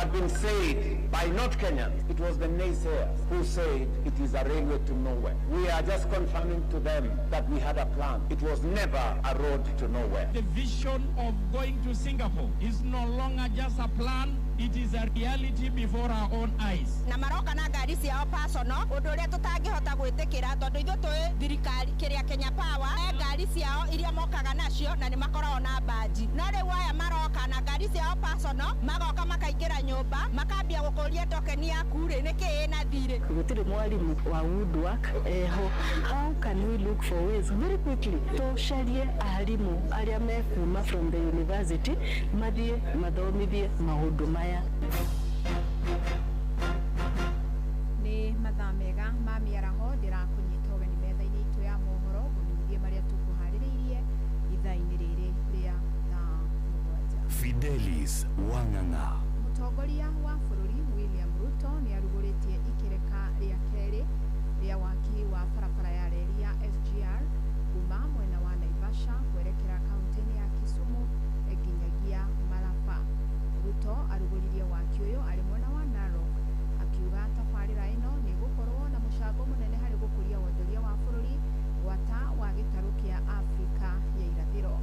had been said by not Kenyans, it was the naysayers who said it is a railway to nowhere. We are just confirming to them that we had a plan. It was never a road to nowhere. The vision of going to Singapore is no longer just a plan, it is a reality before our own eyes. Na maroka na ngari ciao personal, undu uria tutangihota gwitikira tondu ithuĩ tũĩ thirikari kiria Kenya Power ngari ciao iria mokaga nacio na ni makoragwo na baji. No riu aya maroka na ngari ciao personal, magoka makaingĩra nyũmba makambia gũkũria tokeni yaku rĩ nĩkĩ ĩna thirĩ. Gũtirĩ mwalimu wa woodwork eho. How can we look for ways very quickly tũcarie arimũ arĩa mekuma from the university mathiĩ mathomithie maũndũ maya. Nĩ mathaa mega ma mĩaraho, ndĩrakũnyita ũgeni metha-inĩ itũ ya mohoro ngũmenyithie marĩa tũkũharĩrĩirie ithaa-inĩ rĩrĩ rĩa thaa 7. Fidelis Wang'ang'a. Mũtongoria wa bũrũri William Ruto nĩ arugũrĩtie ikereka rĩa kerĩ rĩa waki wa barabara ya reri ya SGR kuma mwena wa Naivasha kwerekera kaunti-inĩ ya Kisumu nginyagia Malaba. Ruto arugũririe waki ũyũ arĩ mwena wa Narok, akiuga tabarĩra ĩno nĩ ĩgũkorwo na mũcango mũnene harĩ gũkũria wonjoria wa bũrũri gwata wa gĩtarũ kĩa Afrika ya irathĩro.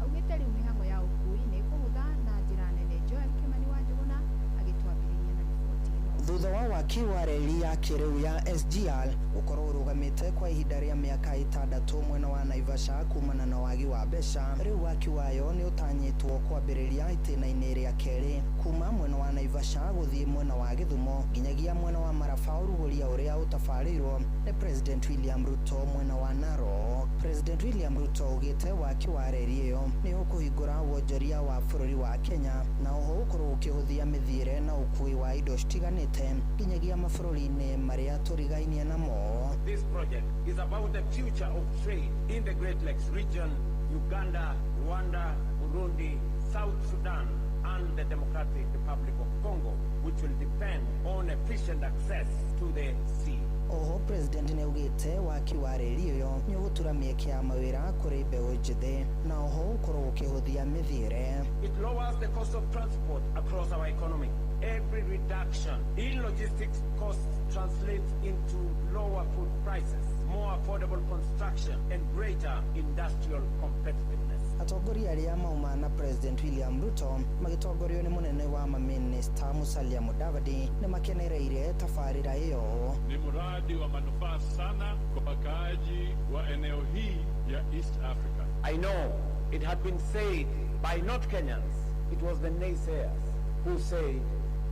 Augĩte rĩu mĩhang'o ya ũkui nĩ ĩkũhũtha na njĩra nene. Joel Kimani wa Njũgũna agĩtwambĩrĩria na riboti ĩno. Thutha wa waki wa reri ya kĩrĩu ya SGR gũkorwo ũrũgamĩte kwa ihinda rĩa mĩaka 6 mwena wa Naivasha kumana na wagi wa mbeca, rĩu waki wayo nĩ ũtanyĩtwo kwambĩrĩria itĩna-inĩ rĩa kerĩ kuma mwena wa Naivasha gũthiĩ mwena wa Gĩthumo nginyagia mwena wa Maraba, ũrugũria ũrĩa ũtabarĩirwo nĩ President William Ruto mwena wa Narok. President William Ruto augĩte waki wa reri ĩyo nĩ ũkũhingũra wonjoria wa bũrũri wa Kenya na oho ũkorwo ũkĩhũthia mĩthiĩre na ũkui wa indo citiganĩte nginyagia mabũrũri-inĩ marĩa tũrigainie namo. This project is about the future of trade in the Great Lakes region, Uganda, Rwanda, Burundi, South Sudan, and the Democratic Republic of Congo, which will depend on efficient access to the sea. Oho President nĩ augĩte waki wa reri ĩyo nĩ ũgũtura mĩeke ya mawĩra kũrĩ mbeũ njĩthĩ na oho ũkorwo ũkĩhũthia mĩthiĩre. It lowers the cost of transport across our economy. Every reduction in logistics costs translates into lower food prices, more affordable construction, and greater industrial competitiveness. Atongoria arĩa mauma na President William Ruto magĩtongorio nĩ mũnene wa maminista Musalia Mudavadi nĩ makenereire tabarĩra ĩyo. Ni mradi wa manufaa sana kwa wakaaji wa eneo hii ya East Africa. I know it had been said by not Kenyans, it was the naysayers who said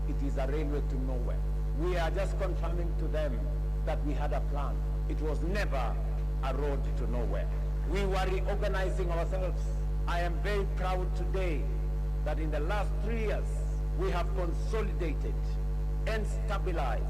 it is a railway to nowhere. We are just confirming to them that we had a plan. It was never a road to nowhere. We were reorganizing ourselves. I am very proud today that in the last 3 years, we have consolidated and stabilized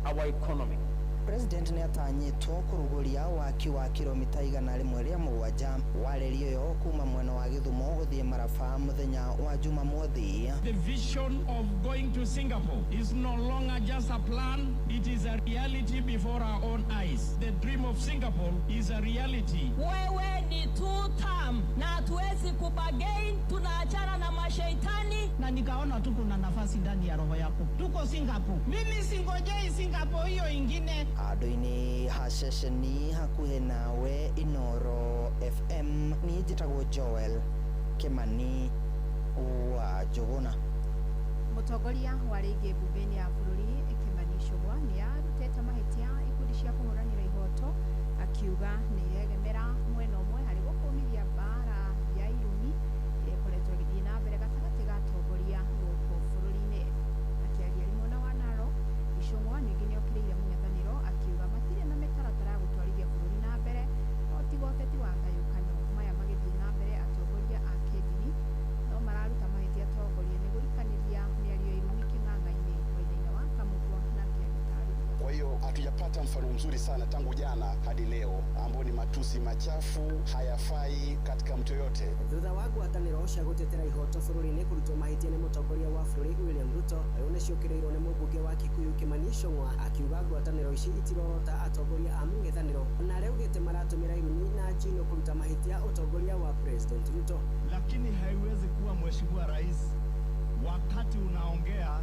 our economy. President nĩ atanyĩtwo kũrugũria waki wa kilomita 107 wa reri ĩyo kuma mwena wa Gĩthumo gũthiĩ Maraba mũthenya wa Jumamothi. The vision of going to Singapore is no longer just a plan, it is a reality before our own eyes. The dream of Singapore is a reality. Wewe ni two term na hatuwezi kubagain, tunaachana na mashaitani. Na nikaona tu kuna nafasi ndani ya roho yako. Tuko Singapore. Mimi singojei Singapore hiyo ingine. Andũ-inĩ ha ceceni hakuhĩ nawe Inoro FM, niĩ njĩtagwo Joel Kimani wa Njũgũna. Mũtongoria wa rĩngĩ mbunge-inĩ ya bũrũri Kimani Ichung'wa nĩ arutĩte mahĩtia ikundi cia kũhũranĩra ihoto, akiuga nĩ iregemera mwena ũmwe harĩ gũkũmithia mbara ya irumi ĩrĩa ĩkoretwo ĩgĩthiĩ na mbere gatagatĩ ga atongoria gũkũ bũrũri-inĩ. Akĩaria arĩ mwena wa Narok, Ichung'wa ningĩ nĩ okĩrĩire mũng'ethanĩro akiuga matirĩ na mĩtaratara ya gũtwarithia bũrũri na mbere no tiga ũteti wa ngayũkano. Maya magĩthiĩ na mbere, atongoria a kĩndini no mararuta mahĩtia atongoria nĩ gũikanĩria mĩario ya irumi kĩng'ang'a-inĩ. Waithĩna wa Kamũgwa nake agĩtarĩria. Kwa hiyo hatujapata mfano mzuri sana tangu jana hadi leo ambao ni matusi machafu, hayafai katika mtu yoyote. Thutha wa ngwatanĩro cia gũtetera ihoto bũrũri-inĩ kũrutwo mahĩtia nĩ mũtongoria wa bũrũri William Ruto, rĩu nĩciũkĩrĩirwo nĩ mũmbunge wa Kikuyu Kimani Ichung'wa akiuga ngwatanĩro ici itirorota atongoria a mũng'ethanĩro na arĩa augĩte maratũmĩra irumi na njino kũruta mahĩtia ũtongoria wa President Ruto. Lakini haiwezi kuwa Mheshimiwa Rais, wakati unaongea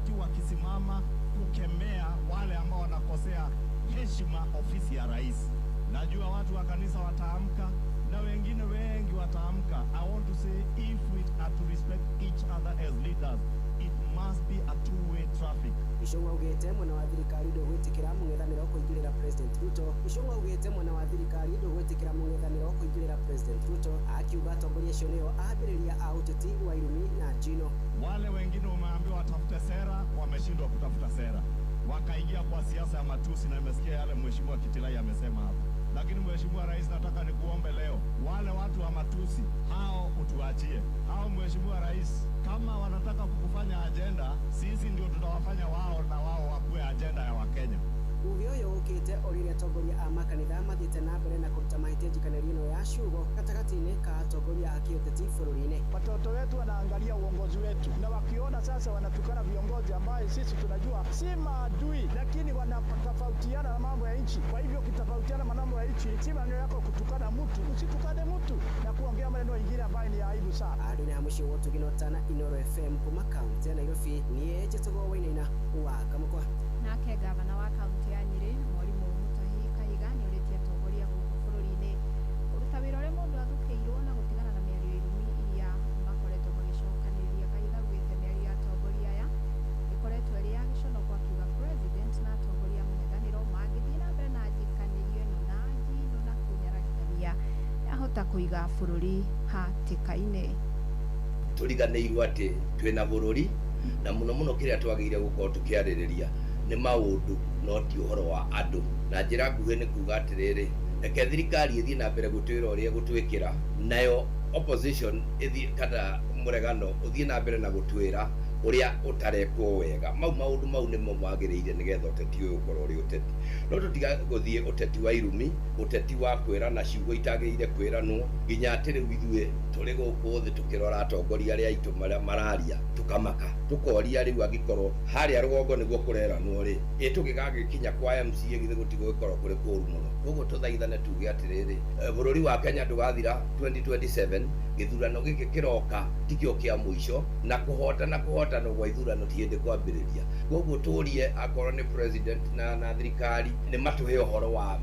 Wakati wakisimama kukemea wale ambao wanakosea heshima ofisi ya rais. Najua watu wa kanisa wataamka na wengine wengi wataamka. I want to say, if we are to respect each other as leaders, it must be a two-way traffic. Ichung'wa augĩte mwena wa thirikari ndũgwĩtĩkĩra mũng'ethanĩro kũingĩrĩra President Ruto. Ichung'wa augĩte mwena wa thirikari ndũgwĩtĩkĩra mũng'ethanĩro kũingĩrĩra President Ruto, akiuga atongoria acio nĩo ambĩrĩria a ũteti wa irumi na njino. Wale wengine wameambiwa watafute sera, wameshindwa kutafuta sera, wakaingia kwa siasa ya matusi, na nimesikia yale Mheshimiwa Kitilai amesema hapa. Lakini Mheshimiwa Rais, nataka nikuombe leo, wale watu wa matusi hao utuachie hao. Mheshimiwa Rais, kama wanataka kukufanya ajenda, sisi ndio tutawafanya wao na wao wakuwe ajenda ya Wakenya. Uge ũyũ ũkĩte o rĩrĩa atongoria a makanitha mathiĩte na mbere na kũruta mahĩtia njikanĩrio ĩno ya ciugo gatagatĩ-inĩ ka atongoria a kĩũteti bũrũri-inĩ. Watoto wetu wanaangalia uongozi wetu, na wakiona sasa wanatukana viongozi ambaye sisi tunajua si maadui, lakini wanatofautiana na mambo ya nchi. Kwa hivyo ukitofautiana na mambo ya nchi, si maneno yako kutukana mtu, usitukane mtu na kuongea maneno mengine ambayo ni ya aibu sana. Andũ nĩ hamũciĩ wa ũtugi na ũtana Inooro FM kuma kaunti ya Nairobi, niĩ njĩtagwo Wainaina wa Kamũkwa. Nake gavana wa kaunti ya Nyĩrĩ Mwarimũ Mutahi Kahiga nĩ orĩtie atongoria gũkũ bũrũri-inĩ kũruta wĩra ũrĩa mũndũ athukĩirwo na gũtigana na mĩario ya irumi iria makoretwo magĩcokanĩrĩria. Kahiga augĩte mĩario ya atongoria aya ĩkoretwo ĩrĩ ya gĩconoko, akiuga president na atongoria a mũng'ethanĩro mangĩthiĩ na mbere na njĩkanĩrio ĩno na njino na kũnyararithania yahota kũiga bũrũri hatĩka-inĩ. Tũriganĩirwo atĩ twĩna bũrũri, na mũno mũno kĩrĩa twagĩrĩire gũkorwo tũkĩarĩrĩria nĩ maũndũ no ti ũhoro wa andũ. Na njĩra nguhĩ nĩ kuga atĩrĩrĩ, reke thirikari ĩthiĩ na mbere gũtwĩra ũrĩa ĩgũtwĩkĩra, nayo opposition ĩthiĩ kana mũregano ũthiĩ na mbere na gũtwĩra ũrĩa ũtarekwo wega. Mau maũndũ mau nĩmo magĩrĩire nĩgetha ũteti ũyũ ũkorwo ũrĩ ũteti, no tũtiga gũthiĩ ũteti wa irumi, ũteti wa kwĩrana ciugo itagĩrĩire kwĩranwo, nginya atĩ rĩu ithuĩ tũrĩ gũkũ thĩ tũkĩrora atongoria arĩa aitũ marĩa mararia tũkamaka, tũkoria rĩu angĩkorwo harĩa rũgongo nĩguo kũreranwo rĩ, ĩ tũgĩgagĩkinya kwa MCA githĩ gũtigũgĩkorwo kũrĩ kũru mũno. Koguo tũthaithane tuge atĩrĩrĩ, bũrũri wa Kenya ndũgathira 2027. Gĩthurano gĩkĩ kĩroka tikĩo kĩa mũico, na kũhotana kũhotanwo gwa ithurano ti hĩndĩ kwambĩrĩria. Koguo tũrie akorwo nĩ president na thirikari nĩ matũhe ũhoro wa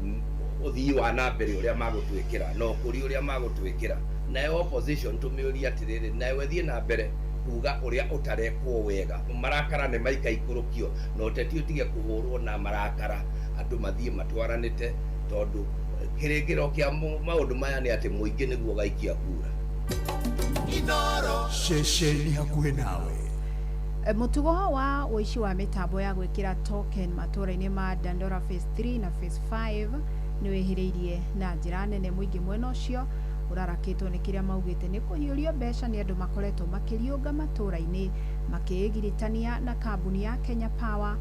ũthii wa na mbere ũrĩa magũtwĩkĩra na ũkũria ũrĩa magũtwĩkĩra, nayo opposition tũmĩũrie atĩrĩrĩ, nayo ĩthiĩ na mbere kuga ũrĩa ũtarekwo wega. Marakara nĩ maikaikũrũkio na ũteti ũtige kũhũrwo na marakara, andũ mathiĩ matwaranĩte, tondũ kĩrĩkĩro kĩa maũndũ maya nĩ atĩ mũingĩ nĩguo ũgaikia kura. Ceceni hakuhĩ nawe. Mũtugo wa ũici wa mĩtambo ya gwĩkĩra token matũũra-inĩ ma Dandora Phase 3 na Phase 5 nĩ wĩhĩrĩirie na njĩra nene. Mũingĩ mwena ũcio ũrarakĩtwo nĩ kĩrĩa maugĩte nĩ kũhiũrio mbeca nĩ andũ makoretwo makĩriũnga matũũra-inĩ makĩĩgiritania na kambuni ya Kenya Power.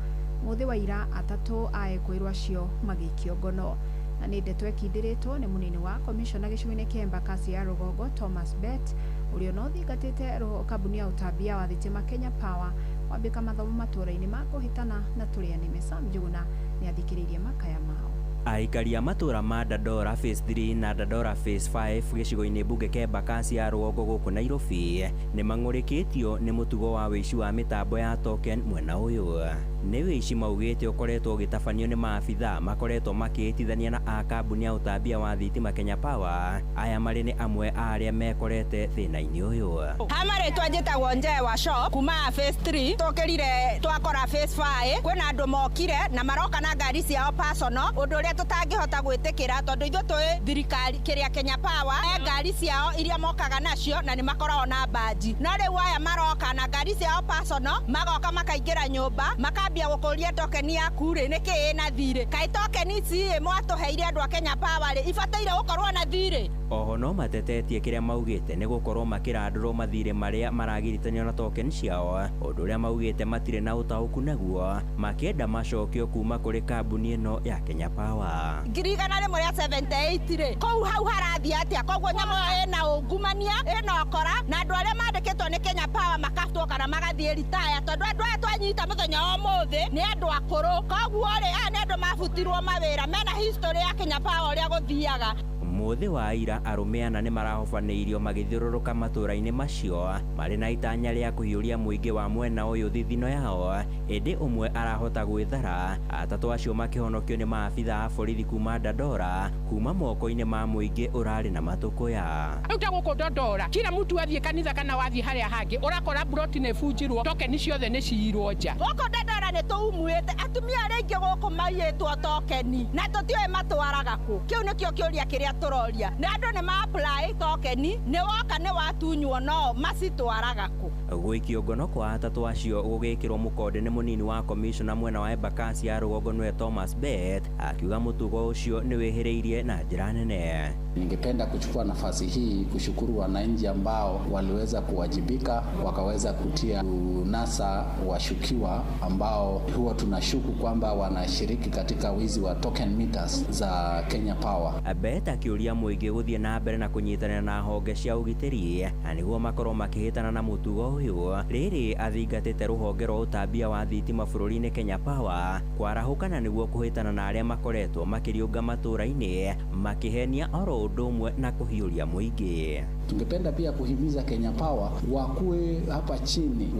Mũthĩ wa ira atatũ a ekũĩrwo acio magĩikio ngono, na nĩ ndeto ĩkindĩrĩtwo nĩ mũnini wa komishona gĩcigo-inĩ kĩa Embakasi ya rũgongo Thomas Bett, ũrĩa ona ũthingatĩte kambuni ya ũtambia wa thitima Kenya Power kwambĩka mathomo matũũra-inĩ ma kũhĩtana na tũrĩa nĩme. Sam Njuguna nĩ athikĩrĩirie makaya mao. Aikari a matũũra ma Dandora Phase 3 na Dandora Phase 5 gĩcigo-inĩ mbunge kĩa Embakasi ya rũgongo gũkũ Nairobi nĩ mang'ũrĩkĩtio nĩ mũtugo wa wĩici wa mĩtambo ya token mwena ũyũ. Nĩ wĩici maugĩte ũkoretwo ũgĩtabanio nĩ maabitha makoretwo makĩĩtithania na a kambuni ya ũtambia wa thitima Kenya Power. Aya marĩ nĩ amwe a arĩa mekorete thĩna-inĩ ũyũ. Ha marĩtwa njĩtagwo Njewa Shop kuma Phase 3 tũkĩrire twakora Phase 5 kwĩna andũ mokire na maroka na ngari ciao personal, ũndũ ũrĩa tũtangĩhota gwĩtĩkĩra tondũ ithuĩ tũĩ thirikari kĩrĩa Kenya Power he ngari ciao iria mokaga nacio na nĩ makoragwo na baji, no rĩu aya maroka na ngari ciao personal magoka makaingĩra nyũmba makambia gũkũria tokeni yaku rĩ nĩkĩ ĩna thirĩ, kaĩ tokeni ici ĩ mwatũheire andũ a Kenya Power rĩ ibataire gũkorwo na thirĩ. Oho no matetetie kĩrĩa maugĩte nĩ gũkorwo makĩrandũrwo mathirĩ marĩa maragiritanio na token ciao, ũndũ ũrĩa maugĩte matirĩ na ũtaũku naguo, makĩenda macokio kuma kũrĩ kambuni ĩno ya Kenya Power. 178 rĩ kũu hau harathiĩ atĩa? Koguo nyamũ ĩyo ĩna ungumania, ĩna ũkora, na andũ arĩa mandĩkĩtwo nĩ Kenya Power makabutwo kana magathiĩ ritaya, tondũ andũ aya twanyita mũthenya wa ũmũthĩ nĩ andũ akũrũ, koguo rĩ aya nĩ andũ mabutirwo mawĩra mena history ya Kenya Power ũrĩa gũthiaga. Mũthĩ wa ira arũme ana nĩ marahobanĩirio magĩthiũrũrũka matũũra-inĩ macio marĩ na itanya rĩa kũhiũria mũingĩ wa mwena ũyũ thithino yao, ĩndĩ ũmwe arahota gwĩthara, atatũ acio makĩhonokio nĩ maabitha a borithi kuma Dandora kuma moko-inĩ ma mũingĩ ũrarĩ na matũkũya. Rĩu ta gũkũ Dandora kila mtu athiĩ kanitha kana wathiĩ harĩa hangĩ ũrakora broti nĩ bunjirwo, tokeni ciothe nĩ ciirwo nja. Gũkũ Dandora nĩ tũumuĩte atumia arĩa aingĩ gũkũ maiyĩtwo tokeni na tũtiũĩ matwaraga kũ. Kĩu nĩkĩo kĩũria kĩrĩa tũroria. Nĩ andũ nĩ ma apply tokeni, nĩ woka nĩ watunywo no macitwaraga kũ. Gũikio ngono kwa atatũ acio gũgĩkĩrwo mũkonde nĩ mũnini wa komishona mwena wa Embakasi ya rũgongo nĩwe Thomas Bett, akiuga mũtugo ũcio nĩ wĩhĩrĩirie na njĩra nene. Ningependa kuchukua nafasi hii kushukuru wananchi ambao waliweza kuwajibika, wakaweza kutia unasa washukiwa ambao huwa tunashuku kwamba wanashiriki katika wizi wa token meters za Kenya Power. Bett akiũria mũingĩ gũthiĩ na mbere na kũnyitanĩra na honge cia ũgitĩri na nĩguo makorwo makĩhĩtana na mũtugo ũyũ. Rĩrĩ athingatĩte rũhonge rwa ũtambia wa thitima bũrũri-inĩ Kenya Power kwarahũkana nĩguo kũhĩtana na arĩa makoretwo makĩriũnga matũũra-inĩ makĩhenia oro ũndũ ũmwe na kũhiũria mũingĩ. Tungependa pia kuhimiza Kenya Power wakuwe hapa chini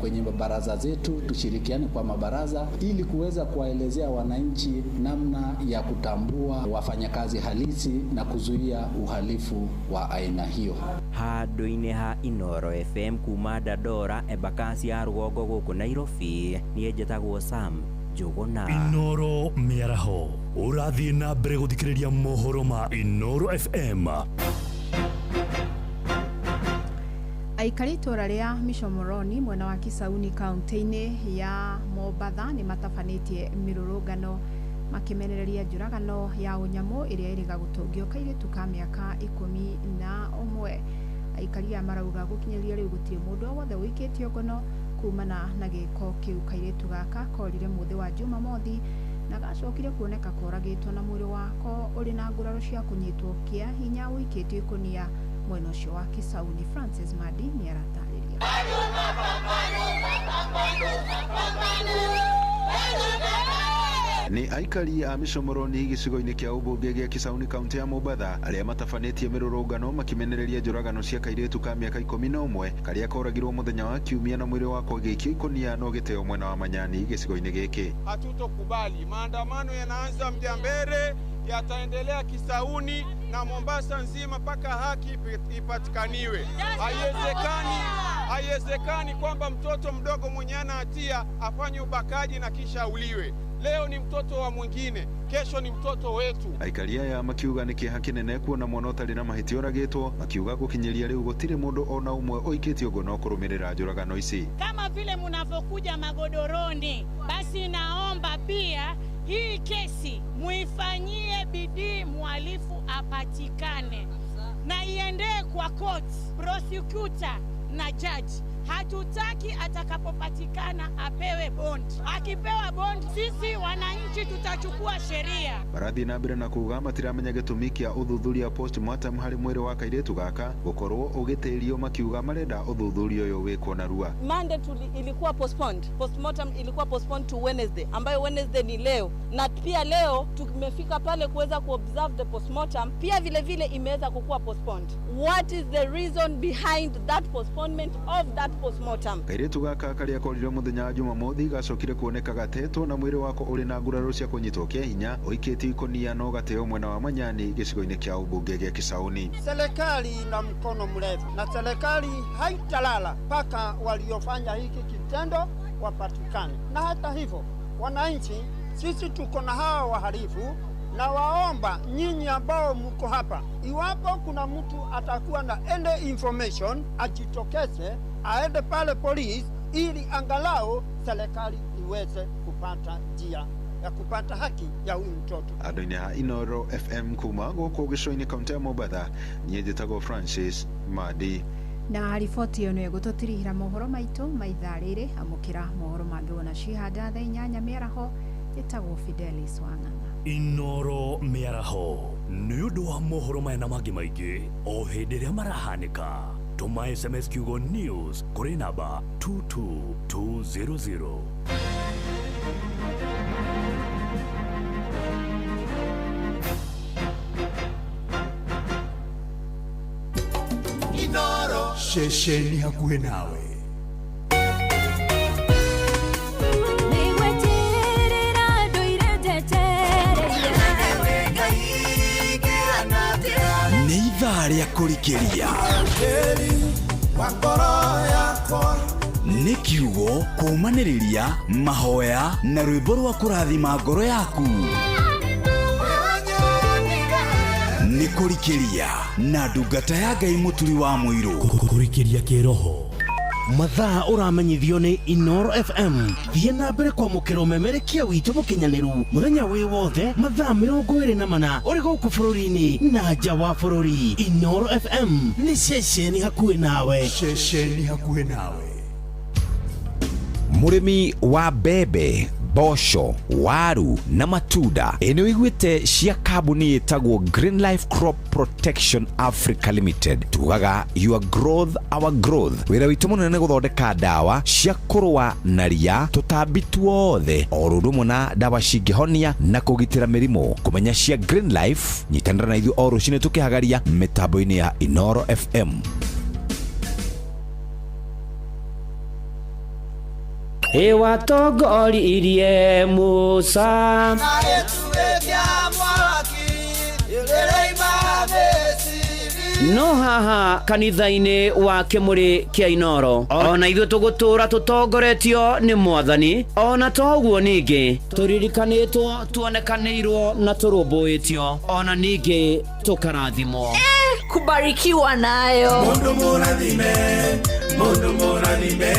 kwenye baraza zetu, tushirikiane kwa mabaraza ili kuweza kuwaelezea wananchi namna ya kutambua wafanyakazi halisi na kuzuia uhalifu wa aina hiyo. Handũ-inĩ ha Inooro FM kuma Dandora, Embakasi ya rũgongo gũkũ Nairobi, niĩ njĩtagwo Sam Njũgũna. Inooro mĩaraho ũrathiĩ na mbere gũthikĩrĩria mohoro ma Inooro FM. Aikari itũra rĩa Mishomoroni mwena wa Kisauni kaunti-inĩ ya Mombatha nĩ matabanĩtie mĩrũrũngano makĩmenereria njũragano ya ũnyamũ ĩrĩa ĩrĩga gũtũngio kairĩtu ka mĩaka 11. Aikari aya marauga gũkinyĩria rĩu gũtirĩ mũndũ o wothe ũikĩtio ngono kumana na gĩko kĩu. Kairĩtu gaka korire mũthĩ wa Jumamothi na gacokire kuoneka koragĩtwo na mwĩrĩ wako ũrĩ na nguraro cia kũnyitwo kĩa hinya ũikĩtio ikũnia mwena ũcio wa Kisauni. Francis Madi nĩ aratarĩria. Ni aikari a Mishomoroni gĩcigo-inĩ kĩa ũmbunge gĩa Kisauni kaunti ya Mombatha arĩa matabanĩtie mĩrũrũngano makĩmenereria njũragano cia kairĩtu ka mĩaka 11 karĩa koragirwo mũthenya wa kiumia na mwĩrĩ wako ũgĩikio ikũnia na ũgĩteo mwena wa Manyani gĩcigo-inĩ gĩkĩ. Hatutokubali. Maandamano yanaanza Mjambere, yataendelea Kisauni na Mombasa nzima mpaka haki ipatikaniwe. Haiwezekani kwamba mtoto mdogo mwenye ana hatia afanye ubakaji na kisha auliwe. Leo ni mtoto wa mwingine, kesho ni mtoto wetu. Aikari aya makiuga nĩ kĩeha kĩnene kuona mwana ũtarĩ na mahĩtia oragĩtwo, makiuga gũkinyĩria rĩu gũtirĩ mũndũ ona ũmwe ũikĩtio ngono kũrũmĩrĩra njũragano ici. Kama vile mnavyokuja magodoroni, basi naomba pia hii kesi muifanyie bidii, mhalifu apatikane na iendee kwa court, prosecutor na judge. Hatutaki atakapopatikana apewe bond. Akipewa bond, sisi wananchi tutachukua sheria. Marathiĩ na mbere na kuuga matiramenya gĩtũmi kĩa ũthuthuria postmortem harĩ mwĩrĩ wa kairĩtu gaka gũkorwo ũgĩtĩrio, makiuga marenda ũthuthuria ũyũ wĩkwo narua. Monday ilikuwa postponed. Postmortem ilikuwa postponed to Wednesday, ambayo Wednesday ni leo. Na pia leo tumefika pale kuweza kuobserve the postmortem, pia vile vile imeweza kukua postponed. What is the reason behind that postponement of that postmortem? Kairĩtu gaka karĩa korire mũthenya wa Jumamothi gacokire kuoneka gatetwo na mwĩrĩ wako ũrĩ na nguraro cia kũnyitwo kĩa hinya ũikĩtio ikũnia na ũgateo mwena wa Manyani gĩcigo-inĩ kĩa ũmbunge gĩa Kisauni. Serikali ina mkono mrefu na serikali haitalala mpaka waliofanya hiki kitendo wapatikane. Na hata hivyo, wananchi sisi tuko na hawa wahalifu, na waomba nyinyi ambao mko hapa, iwapo kuna mtu atakuwa na any information ajitokeze, aende pale polisi ili angalau serikali iweze kupata njia ya kupata haki ya huyu mtoto. Andũ-inĩ ha Inooro FM kuma gũkũ gĩcũa-inĩ kaunti ya Mombatha, niĩ njĩtagwo Francis Madi. Na riboti ĩyo nĩyo ĩgũtũtirihĩra mohoro maitũ ma ithaa rĩrĩ. Amũkĩra mohoro mangĩ wona cihanda thaa 8 mĩaraho. Njĩtagwo Fidelis Wang'ang'a. Inooro mĩaraho nĩ ũndũ wa mohoro maya na mangĩ maingĩ o hĩndĩ ĩrĩa marahanĩka. Tũma SMS kiugo news kũrĩ namba 22200. Ceceni hakuhĩ nawe. Nĩ ithaa rĩa kũrikĩria. Nĩ kiugo kũũmanĩrĩria mahoya na rwĩmbo rwa kũrathima ngoro yaku. Nĩ kũrikĩria na ndungata ya Ngai Mũturi wa Mũirũ. Kũrikĩria kĩroho. Mathaa ũramenyithio nĩ Inoro FM. Thiĩ na mbere kwamũkĩra ũmemerekia witũ mũkinyanĩru mũthenya wĩ wothe mathaa 24 ũrĩ gũkũ bũrũri-inĩ na nja wa bũrũri. Inoro FM nĩ ceceni hakuhĩ nawe. Ceceni hakuhĩ nawe. Mũrĩmi wa mbembe, mboco, waru na matunda, ĩ nĩ ũiguĩte cia kambuni ĩtagwo Green Life Crop Protection Africa Limited. Tugaga your growth our growth. Wĩra witũ mũnene nĩ gũthondeka ndawa cia kũrũa na ria, tũtambi tuothe, o ũndũ ũmwe na ndawa cingĩhonia na kũgitĩra mĩrimũ. Kũmenya cia Green Life, nyitanĩra na ithuĩ o rũcinĩ tũkĩhagaria mĩtambo-inĩ ya Inoro FM. Ĩwatongoririe Musa. No haha kanitha-inĩ wa Kĩmũrĩ kĩa Inoro ona ithuĩ tũgũtũra tũtongoretio nĩ Mwathani, ona toguo ningĩ tũririkanĩtwo, tuonekanĩirwo na tũrũmbũĩtio, ona ningĩ tũkarathimwo. Kubarikiwa nayo. Mundu mũrathime, mundu mũrathime.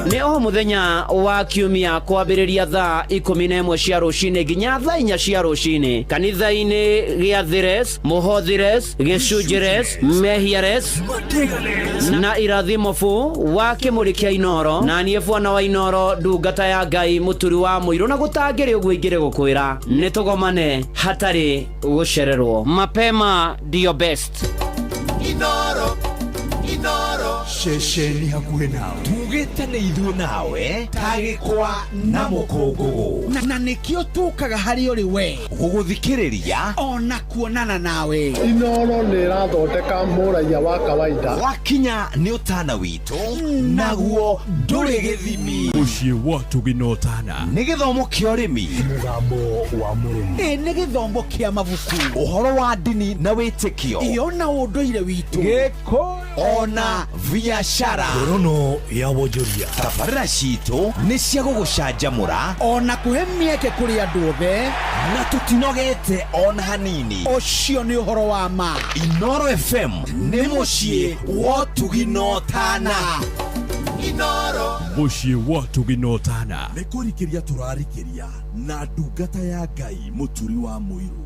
Nĩ o mũthenya wa kiumia kwambĩrĩria thaa 11 cia rũcinĩ nginya thaa 4 cia rũcinĩ kanitha-inĩ gĩa Thires, Mũhothires, Gĩcunjĩres, Mehiares na Irathimobu wa Kĩmũrĩ kĩa Inoro. Na niĩ bwana wa Inoro, ndungata ya Ngai Mũturi wa Mũirũ, na gũtangĩrĩ ũguo ingĩrĩ gũkwĩra nĩ tũgomane hatarĩ gũcererwo. Mapema ndio best. Inoro, Inoro. Ceceni hakuhĩ nawe. Tugĩte nĩ ithuĩ nawe ta gĩkwa na mũkũngũgũ. Na nĩkĩo tũkaga harĩ ũrĩ we gũgũthikĩrĩria ona kuonana nawe. Inoro nĩ ĩrathondeka mũraiya wa kawaida. Wakinya nĩ ũtana witũ naguo ndũrĩ gĩthimi. Mũciĩ wa Tũgĩnotana. Nĩ gĩthomo kĩa ũrĩmi, mũgambo wa mũrĩmi, nĩ gĩthomo kĩa mabuku, ũhoro wa ndini na wĩtĩkio, iyo na ũndũire witũ, gĩkũyũ ona biashara. Ngorono ya wonjoria. Tabarĩra citũ nĩ cia gũgũcanjamũra ona kũhe mĩeke kũrĩ andũ othe, na tũtinogete ona hanini. Ũcio nĩ ũhoro wa ma. Inoro FM nĩ mũciĩ wa Tũgĩnotana. Inoro, mũciĩ wa Tũgĩnotana. Nĩ kũrikĩria tũrarikĩria na ndungata ya Ngai Mũturi wa Mũirũ.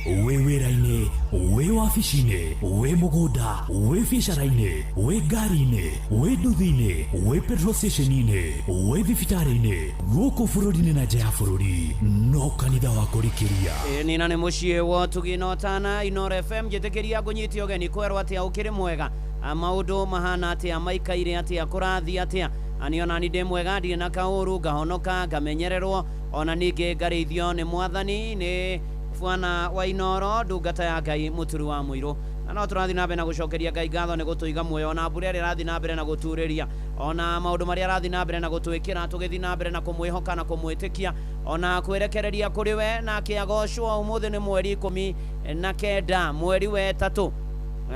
Wĩ wĩra-inĩ, wĩ wabici-inĩ, wĩ mũgũnda, wĩ biacara-inĩ, wĩ ngari-inĩ, wĩ nduthi-inĩ, wĩ petrol station-inĩ, wĩ thibitarĩ-inĩ, gũkũ bũrũri-inĩ na nja ya bũrũri, no kanitha wa kũrikĩria. Nina nĩ mũciĩ wa Tũgĩnotana Inoro FM. Njĩtĩkĩria ngũnyite ũgeni kwerwo atĩa ũkĩrĩ mwega, maũndũ mahana atĩa, maikaire atĩa, kũrathiĩ atĩa. Ani ona ni ndĩ mwega, ndirĩ na kaũru, ngahonoka, ngamenyererwo, ona ningĩ ngarĩithio nĩ Mwathani. Nĩ bwana wa Inoro, ndungata ya Ngai Mũturi wa Mũirũ. Na no tũrathiĩ na mbere na gũcokeria Ngai ngatho nĩ gũtũiga muoyo, ona mbura ĩrĩa ĩrathiĩ na mbere na gũturĩria, ona maũndũ marĩa arathiĩ na mbere na gũtwĩkĩra, tũgĩthiĩ na mbere na kũmwĩhoka na kũmwĩtĩkia, ona kwĩrekereria kũrĩ we. Nake agocwo. Ũmũthĩ nĩ mweri 19 mweri wa 3.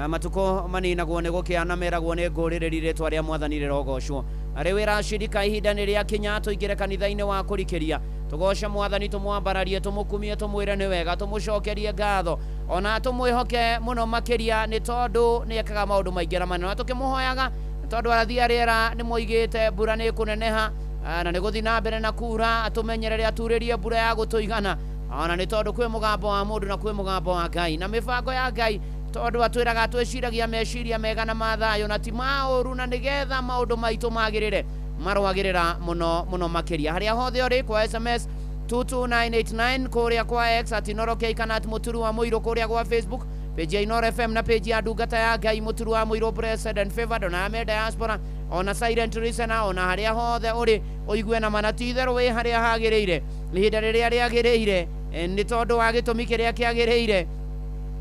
Matukũ maninagwo nĩ gũkĩa na meragwo nĩ ngũrĩrĩri, rĩtwa rĩa Mwathani rĩrogocwo. Arĩ wĩra cirika, ihinda nĩ rĩakinya tũingĩre kanitha-inĩ wa kũrikĩria, tũgoce Mwathani, tũmwambararie, tũmũkumie, tũmwĩre nĩ wega, tũmũcokerie ngatho, ona tũmwĩhoke mũno makĩria, nĩ tondũ nĩ ekaga maũndũ maingĩ na manene. Na tũkĩmũhoyaga nĩ tondũ arathi a rĩera nĩ moigĩte mbura nĩ ĩkũneneha na nĩ gũthiĩ na mbere na kura, atũmenyerere, aturĩrie mbura ya gũtũigana, ona nĩ tondũ kwĩ mũgambo wa mũndũ na kwĩ mũgambo wa Ngai na mĩbango ya Ngai, tondũ atwĩraga twĩciragia meciria mega na mathayũ na ti maũru, na nĩgetha maũndũ maitũ magĩrĩre, marwagĩrĩra mũno mũno makĩria. Harĩa hothe ũrĩ, kwa SMS 22989, kũrĩa kwa X at Inoro K kana at Mũturi wa Mũirũ, kũrĩa gwa Facebook page ya Inoro FM na page ya ndungata ya Ngai Mũturi wa Mũirũ Blessed and Favored, ona ame diaspora, ona silent listener, ona harĩa hothe ũrĩ, ũigue na mana ti itherũ wĩ harĩa hagĩrĩire, ihinda rĩrĩa rĩagĩrĩire. Nĩ tondũ wa gĩtũmi kĩrĩa kĩagĩrĩire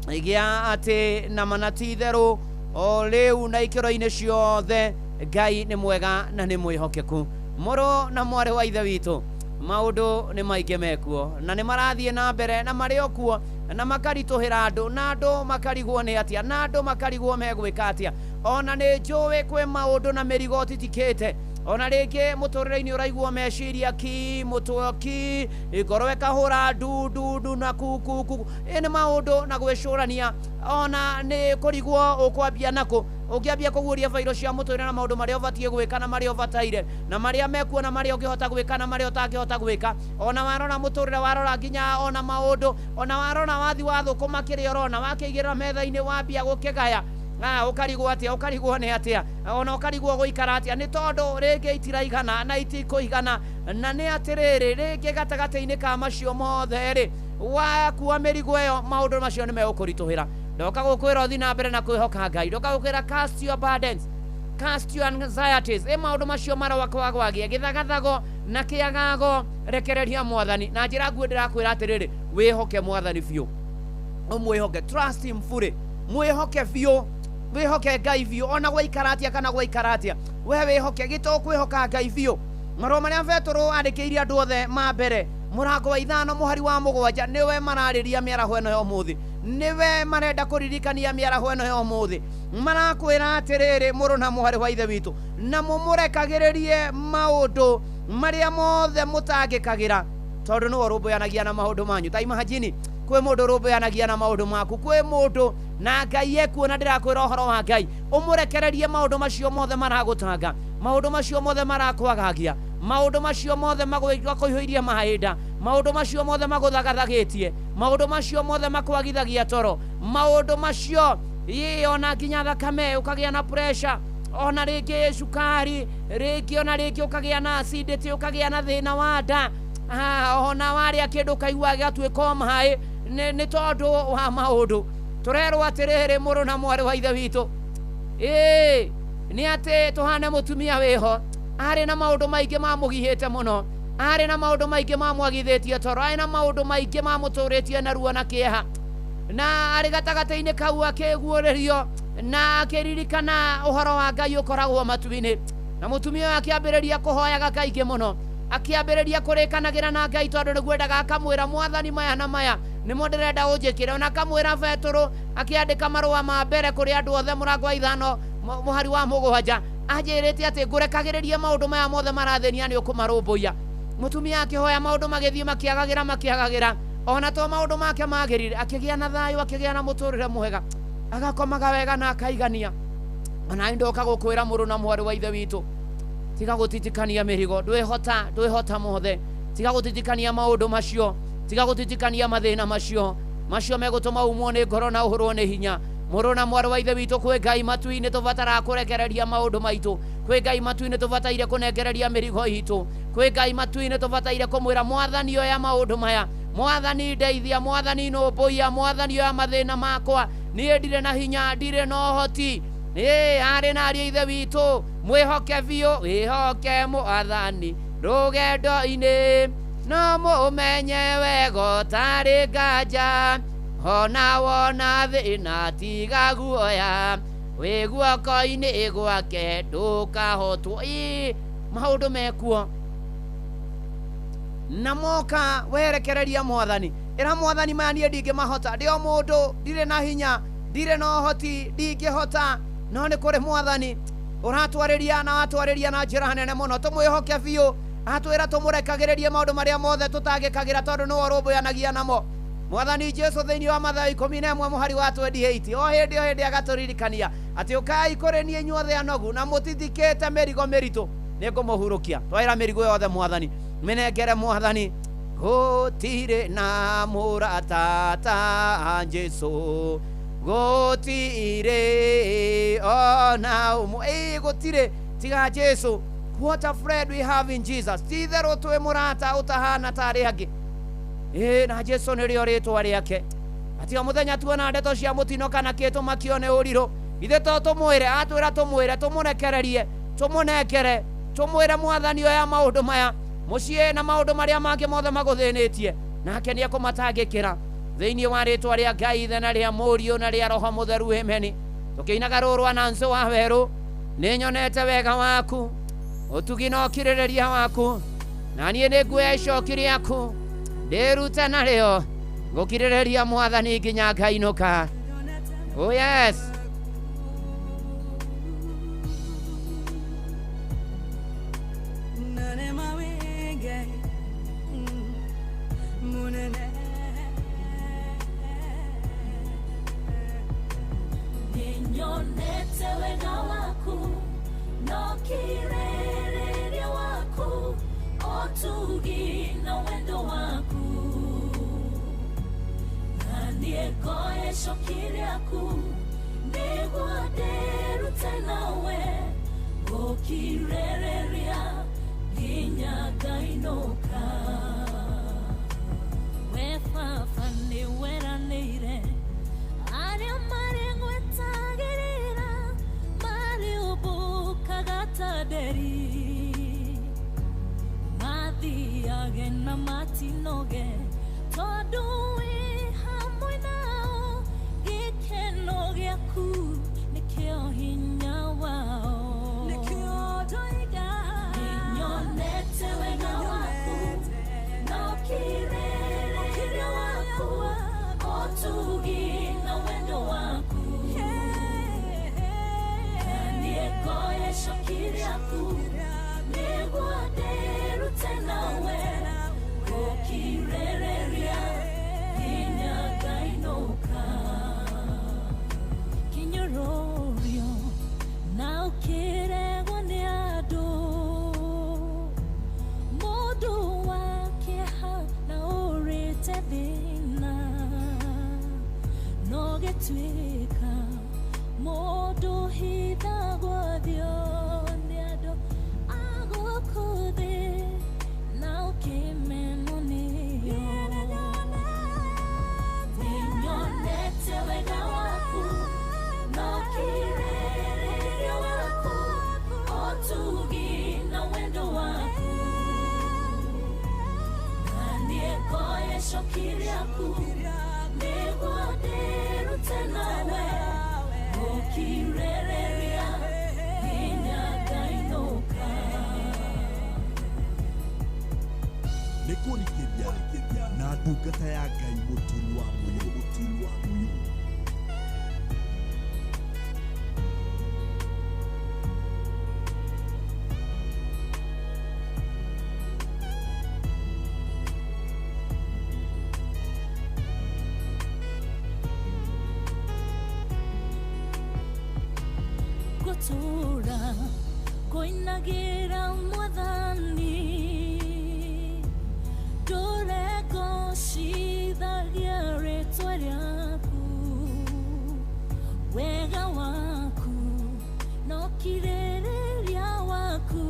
gĩa atĩ na mana ti itherũ o rĩu na ikĩro-inĩ ciothe Ngai nĩ mwega na nĩ mwĩhokeku. Mũrũ na mwarĩ wa ithe witũ, maũndũ nĩ maingĩ mekuo na nĩ marathiĩ na mbere na marĩ o kuo na makaritũhĩra andũ na andũ makarigwo nĩ atĩa na andũ makarigwo megwĩka atĩa. Ona nĩ njũĩ kwĩ maũndũ na mĩrigo ũtitikĩte, ona rĩngĩ mũtũrĩre-inĩ ũraigua meciria ki, mũtwe ki, ngoro ĩkahũra ndu ndu ndu na ku ku ku. Ĩ nĩ maũndũ na gwĩcũrania, ona nĩ kũrigwo ũkwambia nakũ. Ũngĩambia kũguũria bairo cia mũtũrĩre na maũndũ marĩa ũbatiĩ gwĩka na marĩa ũbataire na marĩa mekuo na marĩa ũngĩhota gwĩka na marĩa ũtangĩhota gwĩka, ona warora mũtũrĩre, warora nginya ona maũndũ, ona warora wathi wathũkũma kĩrĩa ũrona, wakĩigĩrĩra metha-inĩ wambia gũkĩgaya, ũkarigwo atĩa, ũkarigwo nĩ atĩa, ona ũkarigwo gũikara atĩa, nĩ tondũ rĩngĩ itiraigana na itikũigana. Na nĩ atĩrĩrĩ, rĩngĩ gatagatĩ-inĩ ka macio mothe rĩ, wakua mĩrigo ĩyo, maũndũ macio nĩ megũkũritũhĩra. Ndoka gũkwĩra ũthiĩ na mbere na kwĩhoka Ngai. Ndoka gũkwĩra cast your burdens, cast your anxieties. Ĩ maũndũ macio marokwagwagia gĩthagathago na kĩagago, rekereria Mwathani. Na njĩra nguhĩ ndĩrakwĩra atĩrĩrĩ, wĩhoke Mwathani biũ, ũmwĩhoke, trust him fully, mwĩhoke biũ, wĩhoke Ngai biũ, ona gwaikara atĩa kana gwaikara atĩa, we wĩhoke. Gĩto kwĩhoka Ngai biũ. Marũa marĩa Petero andĩkĩire andũ othe ma mbere, mũrango wa 5 mũhari wa 7, nĩwe mararĩria mĩaraho ĩno ya ũmũthĩ, nĩwe marenda kũririkania mĩaraho ĩno ya ũmũthĩ. Marakwĩra atĩrĩrĩ, mũrũ na mwarĩ wa ithe witũ, na mũmũrekagĩrĩrie maũndũ marĩa mothe mũtangĩkagĩra, tondũ nĩwe ũrũmbũyanagia na maũndũ manyu. Ta imagine kwĩ mũndũ ũrũmbũyanagia na maũndũ maku, kwĩ mũndũ na Ngai ekuo, na ndĩrakwĩra ũhoro wa Ngai, ũmũrekererie maũndũ macio mothe maragũtanga, maũndũ macio mothe marakwagagia, maũndũ macio mothe makũihũirie mahinda, maũndũ macio mothe magũthagathagĩtie, maũndũ macio mothe makwagithagia toro, maũndũ macio ona nginya thakame ũkagĩa na pressure, ona rĩngĩ cukari, rĩngĩ ona rĩngĩ ũkagĩa na acidity, ũkagĩa na thĩna wa nda, ona warĩa kĩndũ ũkaigua gĩgatuĩka o maĩ, nĩ tondũ wa maũndũ. Tũrerwo atĩrĩrĩ, mũrũ na mwarĩ wa ithe witũ, ĩĩ nĩ atĩ tũhane mũtumia wĩho, arĩ na maũndũ maingĩ mamũgihĩte mũno, arĩ na maũndũ maingĩ mamwagithĩtie toro, arĩ na maũndũ maingĩ mamũtũrĩtie na ruo na kĩeha, na arĩ gatagatĩ-inĩ kau akĩguũrĩrio na akĩririkana ũhoro wa Ngai ũkoragwo matu-inĩ. Na mũtumia ũyũ akĩambĩrĩria kũhoyaga kaingĩ mũno, akĩambĩrĩria kũrĩkanagĩra na Ngai, tondũ nĩguo endaga, akamwĩra Mwathani maya na maya nĩmo ndĩrenda ũnjĩkĩre. Ona akamwĩra Petero akĩandĩka marũa ma mbere kũrĩ andũ othe, mũrango wa 5 mũhari wa 7, anjĩrĩte atĩ ngũrekagĩrĩrie maũndũ maya mothe marathĩnia nĩ ũkũmarũmbũiya. Mũtumia akĩhoya, maũndũ magĩthiĩ makĩagagĩra makĩagagĩra, ona to maũndũ make magĩrire, akĩgĩa na thayũ, akĩgĩa na mũtũrĩre mwega, agakomaga wega na akaigania. Ona ndoka gũkwĩra mũrũ na mwarĩ wa ithe witũ, tiga gũtitikania mĩrigo, ndwĩhota, ndwĩhota mothe, tiga gũtitikania maũndũ macio, tiga gũtitikania mathĩna macio, macio megũtũma umwo nĩ ngoro na ũhũrwo nĩ hinya. Mũrũ na mwarĩ wa ithe witũ, kwĩ Ngai matu-inĩ tũbataraga kũrekereria maũndũ maitũ, kwĩ Ngai matu-inĩ tũbataire kũnengereria mĩrigo itũ, kwĩ Ngai matu-inĩ tũbataire kũmwĩra Mwathani oya maũndũ maya, Mwathani ndeithia, Mwathani nũmbũiya, Mwathani oya mathĩna makwa, niĩ ndirĩ na hinya, ndirĩ na ũhoti. Arĩ na ariũ a ithe witũ, mwĩhoke biũ, wĩhoke Mwathani rũgendo-inĩ, no mũmenye wega ũtarĩ nganja, ona wona thĩna tiga guoya, wĩ guoko-inĩ gwake ndũkahotwo. Maũndũ mekuo na moka werekereria Mwathani, ĩra Mwathani maya niĩ ndingĩmahota, ndĩ o mũndũ, ndirĩ na hinya, ndirĩ na ũhoti, ndingĩhota, no nĩ kũrĩ Mwathani ũratwarĩria na watwarĩria na njĩra nene mũno. Tũmwĩhoke biũ, atwĩra tũmũrekagĩrĩrie maũndũ marĩa mothe tũtangĩkagĩra, tondũ nĩwe ũrũmbũyanagia namo. Mwathani Jesu thĩinĩ wa Mathayo 11 mũhari wa 28, o hĩndĩ agatũririkania atĩ ũkai kũrĩ niĩ inyuothe anogu na mũtithikĩte mĩrigo mĩritũ, nĩngũmũhurũkia. Twaĩra mĩrigo yothe Mwathani, mĩnengere Mwathani. Gũtirĩ na mũrata ta Jesu, gũtirĩ ona ũmwe, gũtirĩ tiga Jesu. What a friend we have in Jesus. Ti itherũ twĩ mũrata ũtahana ta arĩa angĩ. Na Jesu nĩrĩo rĩtwa rĩake. Ati o mũthenya tuona ndeto cia mũtino kana kĩtũmakio nĩ ũrirũ, ithe to tũmwĩre, atwĩra tũmwĩre, tũmũrekererie, tũmũnengere, tũmwĩre Mwathani oya maũndũ maya mũciĩ na maũndũ marĩa mangĩ mothe magũthĩnĩtie. Nake nĩ ekũmatangĩkĩra thĩinĩ wa rĩtwa rĩa Ngai Ithe na rĩa Mũriũ na rĩa Roho Mũtheru. Ameni. Tũkĩinaga rũrwa na nsũ wa werũ, nĩ nyonete wega waku, ũtugi na ũkirĩrĩria waku, na niĩ nĩ nguoya icoki rĩaku ndĩrute narĩo gũkirĩrĩria Mwathani nginya ngainũka. Oh yes. Nyonete wega waku no kirĩrĩria waku, ũtugi na wendo waku, na niĩ ngoya icoki rĩaku nĩguo ndĩrute nawe gũkirĩrĩria nginya ngainũka. We Baba nĩ weranĩire arĩa marĩ ngwetagĩrĩra marĩũmbũkaga ta nderi, mathiage na matinoge tondũ wĩ hamwe nao, gĩkeno gĩaku nĩkĩo hinya wao. Nĩnyonete wega waku na ũkirĩrĩria waku, ũtugi na wendo waku, na niĩ ngoya icoki rĩaku nĩguo ndĩrute nawe gũkirĩrĩria nginya ngainũka. Kĩnyũrũrio na ũkĩregwo nĩ andũ, mũndũ wa kĩeha na ũrĩte thĩna, no gĩtuĩka mũndũ hithagwo thio nĩ andũ a gũkũ thĩ na ũkĩmenwo nĩo. Nĩnyonete wega waku na ũkirĩrĩria waku, ũtugi na wendo waku, na niĩ ngoya icoki rĩaku nĩguo ndĩrute nawe gũkirĩrĩria nginya ngainũka. Nĩ kũrikĩria na ndungata ya Ngai Mũturi wa Mũyũ. Mũturi wa Mũyũ. Gũtũũra ngũinagĩra Mwathani, ndũre ngocithagia rĩtwa rĩaku, wega waku na ũkirĩrĩria waku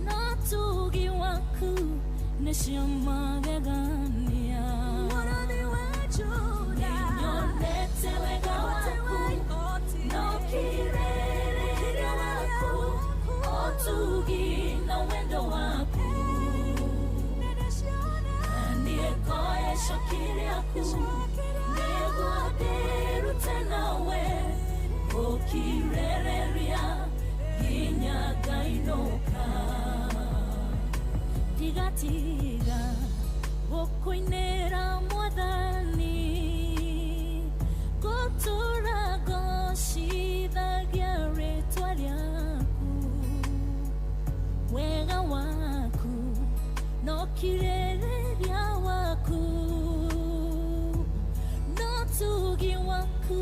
na ũtugi waku nĩcio magegania. Nĩnyonete wega waku na ũkirĩrĩria waku, ũtugi na wendo waku, na niĩ ngoya icoki rĩaku nĩguo ndĩrute nawe gũkirĩrĩria nginya ngainũka. Ndigatiga gũkũinĩra Mwathani, gũtũũra ngocithagia rĩtwa rĩaku, wega waku na ũkirĩrĩria waku na ũtugi waku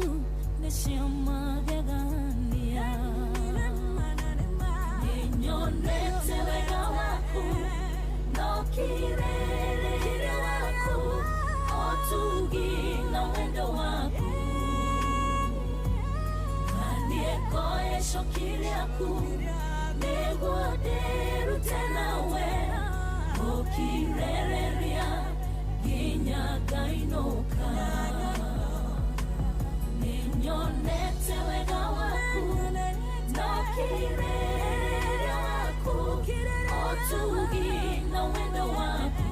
nĩcio magegania. Nĩnyonete wega waku na ũkirĩrĩria waku, ũtugi na wendo waku, na niĩ ngoya icoki rĩaku nĩguo ndĩrute nawe gũkirĩrĩria nginya ngainũka. Nĩnyonete wega waku na ũkirĩrĩria waku, ũtugi na wendo waku,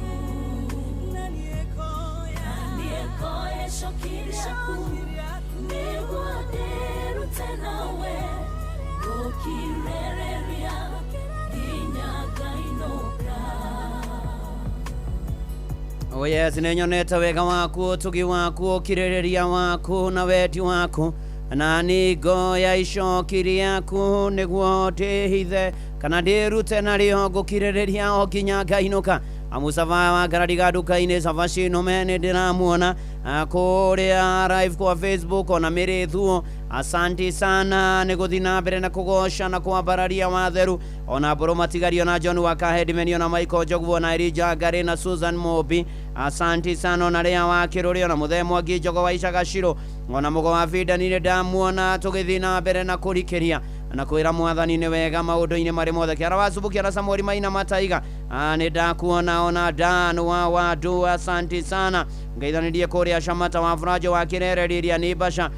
Oh yes, nĩnyonete wega waku, ũtugi waku, ũkirĩrĩria waku na wendi waku, na nĩ ngoya icoki rĩaku nĩguo ndĩhithe kana ndĩrute narĩo ngũkirĩrĩria o nginya ngainũka. Amusava wa ngarariga nduka-inĩ cabaci nũme nĩ ndĩramuona kũrĩa live kwa Facebook ona mĩrĩ thuo. Asanti sana nĩ gũthiĩ na mbere na kũgoca na kwambararia watheru. Ona mbũrũ matigario na John wa Kahedimeni ona Michael Njogu ona Elijah Ngari na Susan Mobi, asanti sana. Ona rĩa wa kĩrũrĩ ona mũthee Mwangi Njogo wa Icagacirũ ona mũgo wa Bindani nĩ ndamuona tũgĩthiĩ na mbere na kũrikĩria na kwĩra mwathani nĩ wega maũndũ-inĩ marĩ mothe. Kĩara wa Subukia na Samueli Maina Mataiga, nĩ ndakuona. Ona Dan wa Wadu, asanti sana. Ngaithanĩrie kũrĩa Shamata wa Furajo wa Kĩrere Lilia nĩ Basha,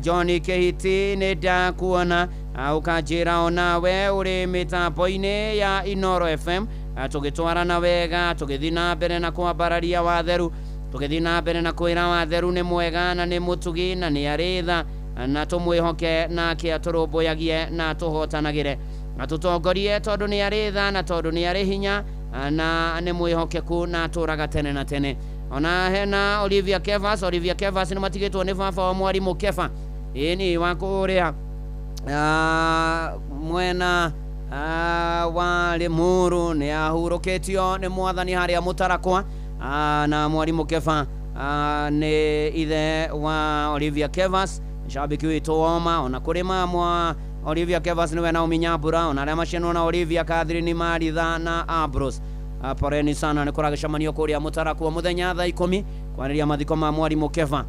John Kĩhiti nĩ ndakuona, ũkanjĩra onawe ũrĩ mĩtambo-inĩ ya Inoro FM, tũgĩtwarana wega tũgĩthiĩ na mbere na kwambararia watheru, tũgĩthiĩ na mbere na kwĩra watheru nĩ mwega na nĩ mũtugi na nĩ arĩ tha, na tũmwĩhoke nake atũrũmbũyagie na atũhotanagĩre, atũtongorie tondũ nĩ arĩ tha na tondũ nĩ arĩ hinya na nĩ mwĩhokeku na atũraga tene na tene. Ona hena Olivia Kevas, Olivia Kevas nĩ matigĩtwo nĩ baba wa mwarimũ Kefa ĩni wa kũrĩa mwena wa Limuru, nĩ ahurũkĩtio nĩ mwathani harĩa Mũtarakwa, na mwarimũ Kefa nĩ ithe wa Olivia Kevas, shabiki witũ woma. Ona kũrĩ mamwa Olivia Kevas nĩwe Naomi Nyambura, ona arĩa macianwo na Olivia Catherine Maritha na Ambrose, poreni sana. Nĩ kũragĩcemanio kũrĩa Mũtarakwa mũthenya thaa 10 kwarĩria mathiko ma mwarimũ Kefa,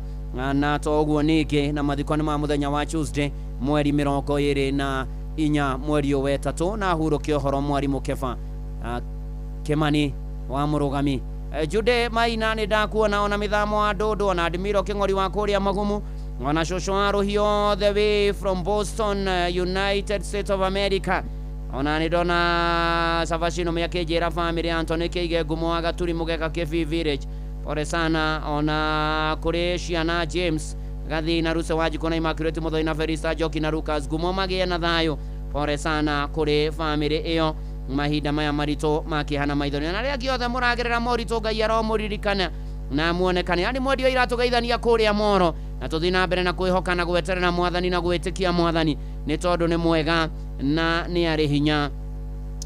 na to ũguo ningĩ na mathiko nĩ ma mũthenya wa Tuesday mweri 24 mweri ũyũ wetatũ, na ahurũke ũhoro mwarimũ Kefa Kimani wa mũrũgami. Jude Maina nĩ ndakuona, ona mĩthamo wa Ndũndũ, ona Admiro Kĩng'ori wa kũrĩa Magumu, ona cũcũ wa Rũhiũ the way from Boston, United States of America. Ona nĩ ndona Savashino mĩakĩnjĩra family Anthony Kĩige Ngumo wa Gaturi Mũgeka Kĩbii Village, pole sana. Ona kũrĩ ciana James Gathi na Ruse Wanjikũ na Immaculate Mũthoni na Felista Njoki na Lucas Ngumo magĩe na thayũ, pole sana kũrĩ family ĩyo mahinda maya maritũ makĩhana maithori. Na arĩa angĩ othe mũragerera moritũ, Ngai aromũririkana na muonekane. Yani mwendio iratũgeithania kũrĩa Moro, na tũthiĩ na mbere na kwĩhoka na gweterera mwathani na gwĩtĩkia mwathani nĩ tondũ nĩ mwega na nĩ arĩ hinya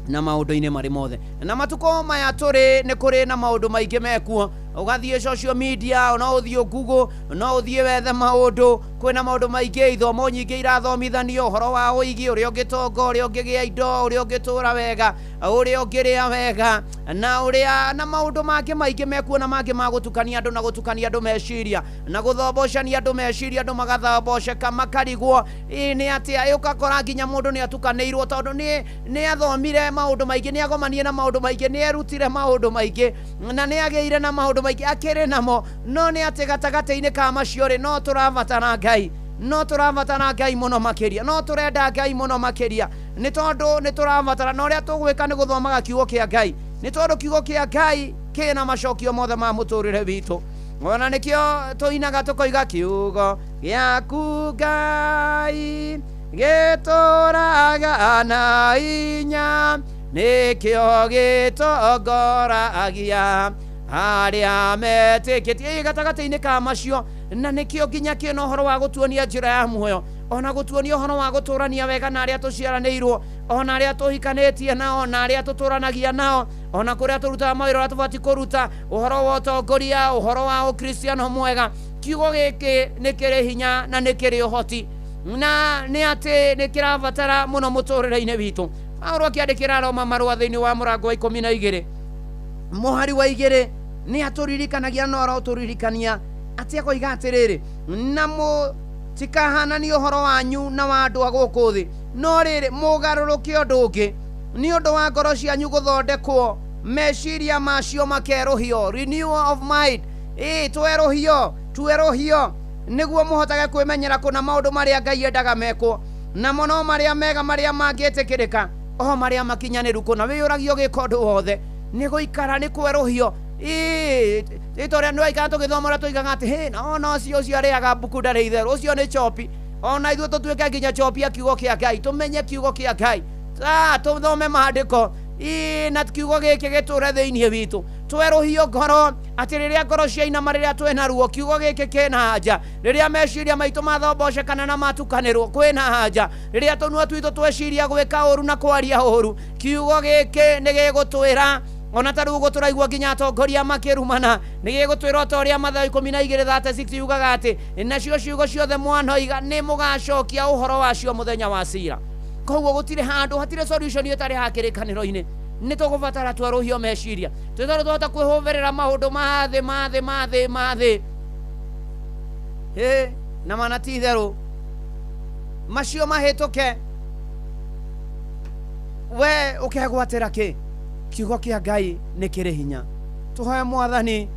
na maũndũ-inĩ marĩ mothe. Na matukũ maya tũrĩ nĩ kũrĩ na maũndũ maingĩ mekuo, ũgathiĩ social media, no ũthiĩ Google, no ũthiĩ wethe maũndũ, kwĩna maũndũ maingĩ, ithomo nyingĩ irathomithanio ũhoro wa ũigi, ũrĩa ũngĩtonga, ũrĩa ũngĩgĩa indo, ũrĩa ũngĩtũra wega, ũrĩa ũngĩrĩa wega, na ũrĩa na maũndũ mangĩ maingĩ mekuo, na mangĩ ma gũtukania andũ na gũtukania andũ meciria na gũthombocania andũ meciria, andũ magathomboceka makarigwo ĩ nĩ atĩa. Ũgakora nginya mũndũ nĩ atukanĩirwo tondũ nĩ athomire maũndũ maingĩ, nĩ agomanie na maũndũ maingĩ, nĩ erutire maũndũ maingĩ na nĩ agĩire na maũndũ maingĩ akĩrĩ namo, no nĩ atĩ gatagatĩ-inĩ ka macio rĩ, no tũrabatara Ngai, no tũrabatara Ngai mũno makĩria, no tũrenda Ngai mũno makĩria, nĩ tondũ nĩ tũrabatara. Na ũrĩa tũgwĩka nĩ gũthomaga kiugo kĩa Ngai, nĩ tondũ kiugo kĩa Ngai kĩna macokio mothe ma mũtũrĩre witũ. Ona nĩkĩo tũinaga tũkoiga kiugo gĩaku Ngai gĩtũraga na hinya, nĩkĩo gĩtongoragia arĩa metĩkĩtie gatagatĩ-inĩ ka macio. Na nĩkĩo nginya kĩna ũhoro wa gũtuonia njĩra ya muoyo, ona gũtuonia ũhoro wa gũtũrania wega na arĩa tũciaranĩirwo, ona arĩa tũhikanĩtie nao, na arĩa tũtũranagia nao, ona kũrĩa tũrutaga mawĩra ũrĩa tũbatiĩ kũruta, ũhoro wa ũtongoria, ũhoro wa ũkristiano mwega. Kiugo gĩkĩ nĩ kĩrĩ hinya na nĩ kĩrĩ ũhoti, na nĩ atĩ nĩ kĩrabatara mũno mũtũrĩre-inĩ witũ. Paulo akĩandĩkĩra Roma marũa thĩinĩ wa mũrango wa 12 mũhari wa 2 nĩ atũririkanagia no arotũririkania atĩ akoiga atĩrĩrĩ, na mũtikahananie ũhoro wanyu na wa andũ a gũkũ thĩ, no rĩrĩ mũgarũrũke ũndũ ũngĩ nĩ ũndũ wa ngoro cianyu gũthondekwo, meciria macio makerũhio, renewal of mind. Ĩ twerũhio, twerũhio nĩguo mũhotage kwĩmenyera kũna maũndũ marĩa Ngai endaga mekwo, namo no marĩa mega marĩa mangĩtĩkĩrĩka, o marĩa makinyanĩru kũna. Wĩyũragie ũgĩka ũndũ wothe nĩ gũikara nĩ kwerũhio. Ĩ tũrĩa nĩ waikara tũgĩthoma ũrĩa tũigaga atĩ hĩ na ona ũcio ũcio arĩaga mbuku ndarĩ itherũ, ũcio nĩ chopi. Ona ithuĩ tũtuĩke nginya chopi ya kiugo kĩa Ngai, tũmenye kiugo kĩa Ngai, tũthome maandĩko, ĩ na kiugo gĩkĩ gĩtũre thĩinĩ witũ. Twerũhio ngoro atĩ rĩrĩa ngoro ciainama rĩrĩa twĩna ruo kiugo gĩkĩ kĩna haja. Rĩrĩa meciria maitũ mathombocekana na matukanĩrwo kwĩna haja. Rĩrĩa tũnua twitũ tweciria gwĩka ũru na kwaria ũru, kiugo gĩkĩ nĩ gĩgũtwĩra. Ona ta rĩu ũguo tũraigua nginya atongoria makĩrumana, nĩ gĩgũtwĩra ota ũrĩa Mathayo 12:36 yugaga atĩ nacio ciugo ciothe mwanoiga nĩ mũgacokia ũhoro wacio mũthenya wa cira. Koguo gũtirĩ handũ, hatirĩ solution ĩtarĩ ha kĩrĩkanĩro-inĩ. Nĩ tũgũbatara twerũhio meciria, twĩtondũ twahota kwĩhũthĩrĩra maũndũ ma thĩ ma thĩ ma thĩ ma thĩ. Ĩ na mana ti itherũ macio mahĩtũke, we ũkegwatĩra kĩ? Kiugo kĩa Ngai nĩ kĩrĩ hinya. Tũhoe Mwathani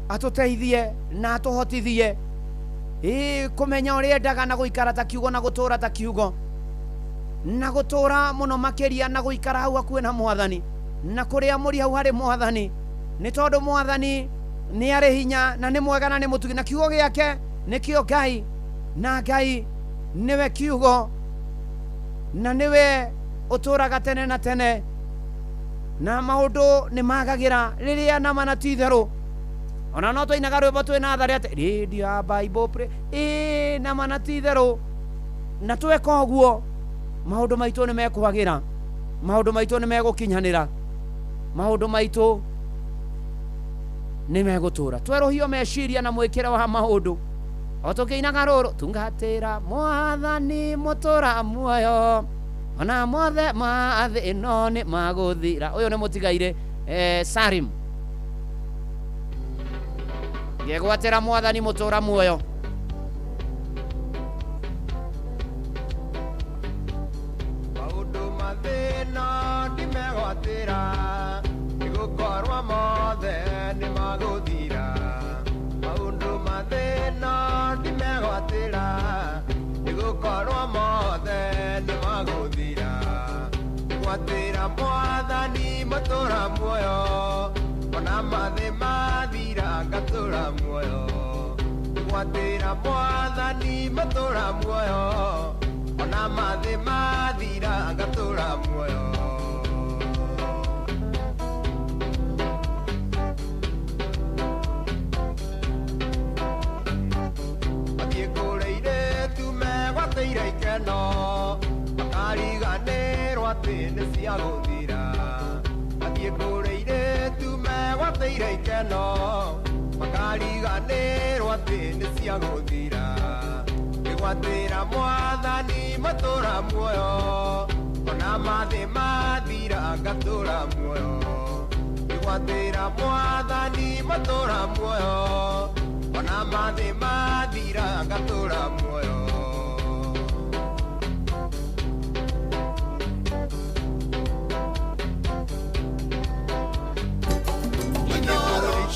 atũteithie na atũhotithie ĩ kũmenya ũrĩa endaga na gũikara ta kiugo na gũtũra ta kiugo na gũtũra mũno makĩria na gũikara hau hakuhĩ na Mwathani na kũrĩa mũri hau harĩ Mwathani, nĩ tondũ Mwathani nĩ arĩ hinya na nĩ mwega na nĩ mũtugi, na kiugo gĩake nĩkĩo Ngai, na Ngai nĩwe kiugo na nĩwe ũtũraga tene na tene, na maũndũ nĩ magagĩra rĩrĩa nama na ti itherũ. Ona no twainaga rwĩmbo twĩna tharĩ atĩ radio ya Bible play ĩ nama na ti itherũ, na tweka ũguo maũndũ maitũ nĩ mekwagĩra, maũndũ maitũ nĩ megũkinyanĩra, maũndũ maitũ nĩ megũtũra. Twerũhio meciria na mwĩkĩre wa maũndũ o tũkĩinaga rũrũ, tungatĩra Mwathani mũtũra muoyo ona mothe ma thĩ ĩno nĩ magũthira. Ũyũ nĩ mũtigaire Sarim. Ngegwatĩra Mwathani mũtũra muoyo. Maũndũ ma thĩna ndimegwatĩra, nĩgũkorwo mothe nĩmagũthira. Maũndũ ma thĩna ndimegwatĩra, nĩgũkorwo mothe nĩmagũthira. Ngwatĩra Mwathani mũtũra muoyo, ona mathĩ mathira ngatũra muoyo. Ngwatĩra Mwathani mũtũra muoyo, ona mathĩ mathira ngatũra muoyo. Mathiĩ kũrĩ airĩtu megwatĩire ikeno, makariganĩrwo atĩ nĩ cia gũthira. Mathiĩ kũrĩ airĩtu megwatĩire ikeno, makariganĩrwo atĩ nĩ cia gũthira. Ngwatĩra Mwathani mũtũra muoyo, ona mathĩ mathira ngatũra muoyo. Ngwatĩra Mwathani mũtũra muoyo, ona mathĩ mathira ngatũra muoyo.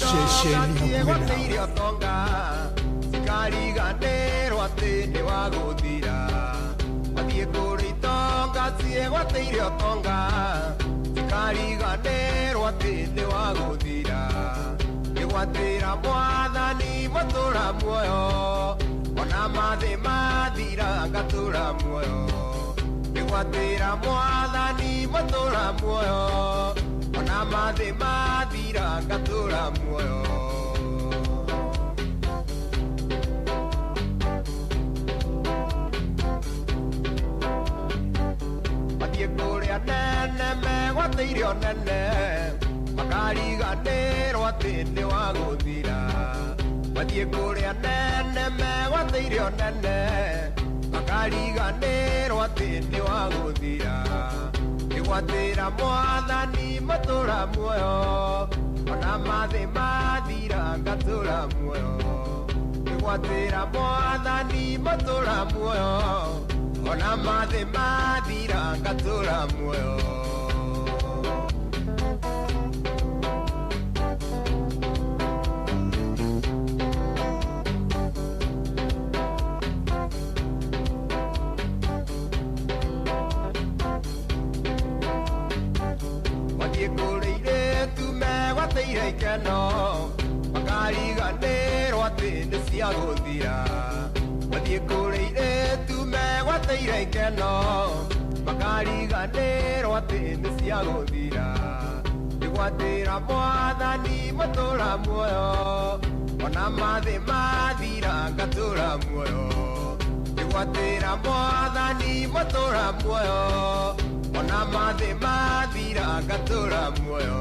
Ceceni hakuhĩ Ngwatĩire ũtonga cikariganĩrwo atĩ nĩ wa gũthira. Mathiĩ kũrĩ itonga ciĩgwatĩire ũtonga, cikariganĩrwo atĩ nĩ wa gũthira. Ngwatĩra Mwathani mũtũra muoyo, ona mathĩ mathira ngatũra muoyo. Ngwatĩra Mwathani mũtũra muoyo, ona mathĩ mathira ngatũra muoyo. Mathiĩ kũrĩa nene megwatĩire ũnene, makariganĩrwo atĩ nĩ wa gũthira. Mathiĩ kũrĩa nene megwatĩire ũnene, makariganĩrwo atĩ nĩ wa gũthira. Ngwatĩra Mwathani mũtũra muoyo, ona mathĩ mathira ngatũra muoyo. Ngwatĩra Mwathani mũtũra muoyo, ona mathĩ mathira ngatũra muoyo. Mathiĩ kũrĩ airĩtu megwatĩire ikeno, makariganĩrwo atĩ nĩ cia gũthira. Mathiĩ kũrĩ airĩtu megwatĩire ikeno, makariganĩrwo atĩ nĩ cia gũthira. Ngĩgwatĩra mwathani mũtũra muoyo ona mathĩ mathira ngatũra muoyo ngĩgwatĩra mwathani mũtũra muoyo ona mathĩ mathira ngatũra muoyo.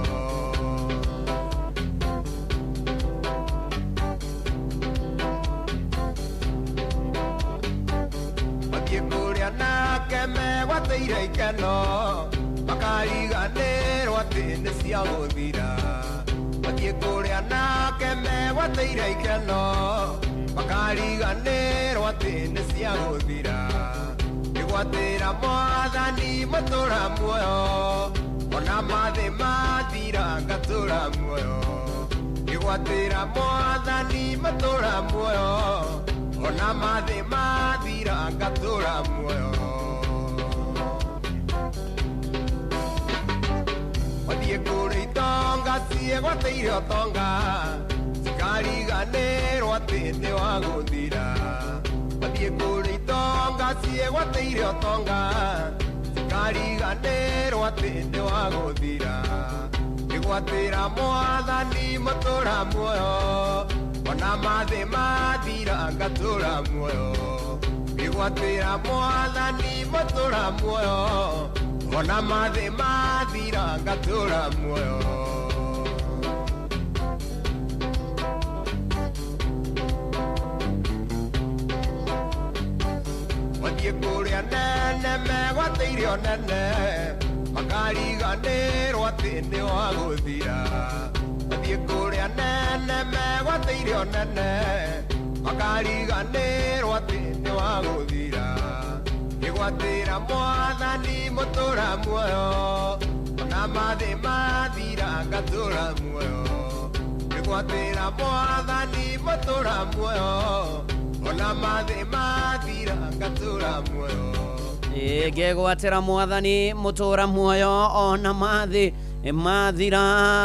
Mathiĩ kũrĩa nake megwatĩire ikeno makariganĩrwo atĩ nĩ cia gũthira. Mathiĩ kũrĩa nake megwatĩire ikeno makariganĩrwo atĩ nĩ cia gũthira. Ngĩgwatĩra mwathani mũtũra muoyo ona mathĩ mathira ngatũra muoyo. Ngĩgwatĩra mwathani mũtũra muoyo ona mathĩ mathira ngatũra muoyo. Wathiĩ kũrĩ itonga ciĩgwatĩire ũtonga cikariganĩrwo atĩ nĩ wa gũthira. Wathiĩ kũrĩ itonga ciĩgwatĩire ũtonga cikariganĩrwo atĩ nĩ wa gũthira. Ngĩgwatĩra mwathani mũtũra muoyo ona mathĩ mathira ngatũra muoyo. Ngĩgwatĩra mwathani mũtũra muoyo ona mathĩ mathira ngatũra muoyo. Wathiĩ kũrĩa nene megwatĩire onene makariganĩrwo atĩ nĩ wa gũthira. Wathiĩ kũrĩa nene megwatĩire onene makariganĩrwo atĩ nĩ wa gũthira. Ngĩgwatĩra mwathani mũtũra muoyo ona mathĩ mathira ngatũra muoyo. Ngĩgwatĩra mwathani mũtũra muoyo ona mathĩ mathira ngatũra muoyo. Ngĩgwatĩra mwathani mũtũra muoyo ona mathĩ mathira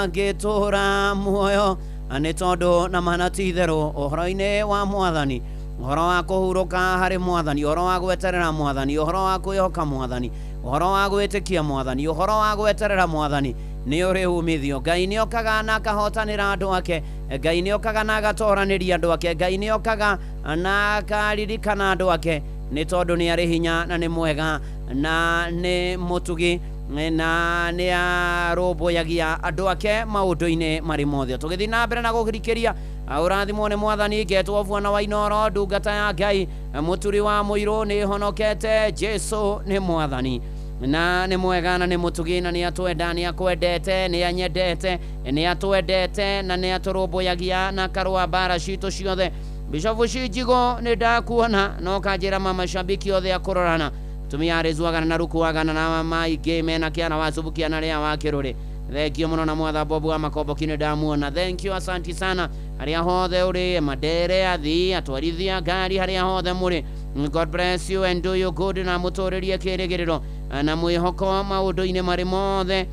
ngĩtũra muoyo nĩ tondũ na mana ti itherũ ũhoro-inĩ wa mwathani, ũhoro wa kũhurũka harĩ mwathani, ũhoro wa gweterera mwathani, ũhoro wa kwĩhoka mwathani, ũhoro wa gwĩtĩkia mwathani, ũhoro wa gweterera mwathani nĩ ũrĩ umithio. Ngai nĩ okaga na akahotanĩra andũ ake, Ngai nĩ okaga na agatoranĩria andũ ake, Ngai nĩ okaga na akaririkana andũ ake nĩ tondũ nĩ arĩ hinya na nĩ mwega na nĩ mũtugi na nĩ arũmbũyagia andũ ake maũndũ-inĩ marĩ mothe. Tũgĩthiĩ na mbere na gũthikĩrĩria ũrathimwo nĩ mwathani ngetwo bwana wa Inooro ndungata ya Ngai mũturi wa mũirũ nĩ honokete Jesu nĩ mwathani na nĩ mwega na nĩ mũtugi na nĩ atwenda nĩ akwendete nĩ anyendete nĩ atwendete na nĩ atũrũmbũyagia na akarũa mbara citũ ciothe. Bishofu Shinjigo nĩ ndakuona no kanjĩra mashabiki othe akũrorana tumia arĩ na rukuagana na maingĩ mena kĩana wa cubukia na rĩa wa kĩrũrĩ. Thengio mũno na mwatha Bobu wa makomboki nĩ ndamuona. Thank you, asanti sana harĩa hothe ũrĩ mandere athii atwarithia ngari harĩa hothe mũrĩ. God bless you and do you good na mũtũrĩrie kĩrĩgĩrĩro na mwĩhoko maũndũ-inĩ marĩ mothe.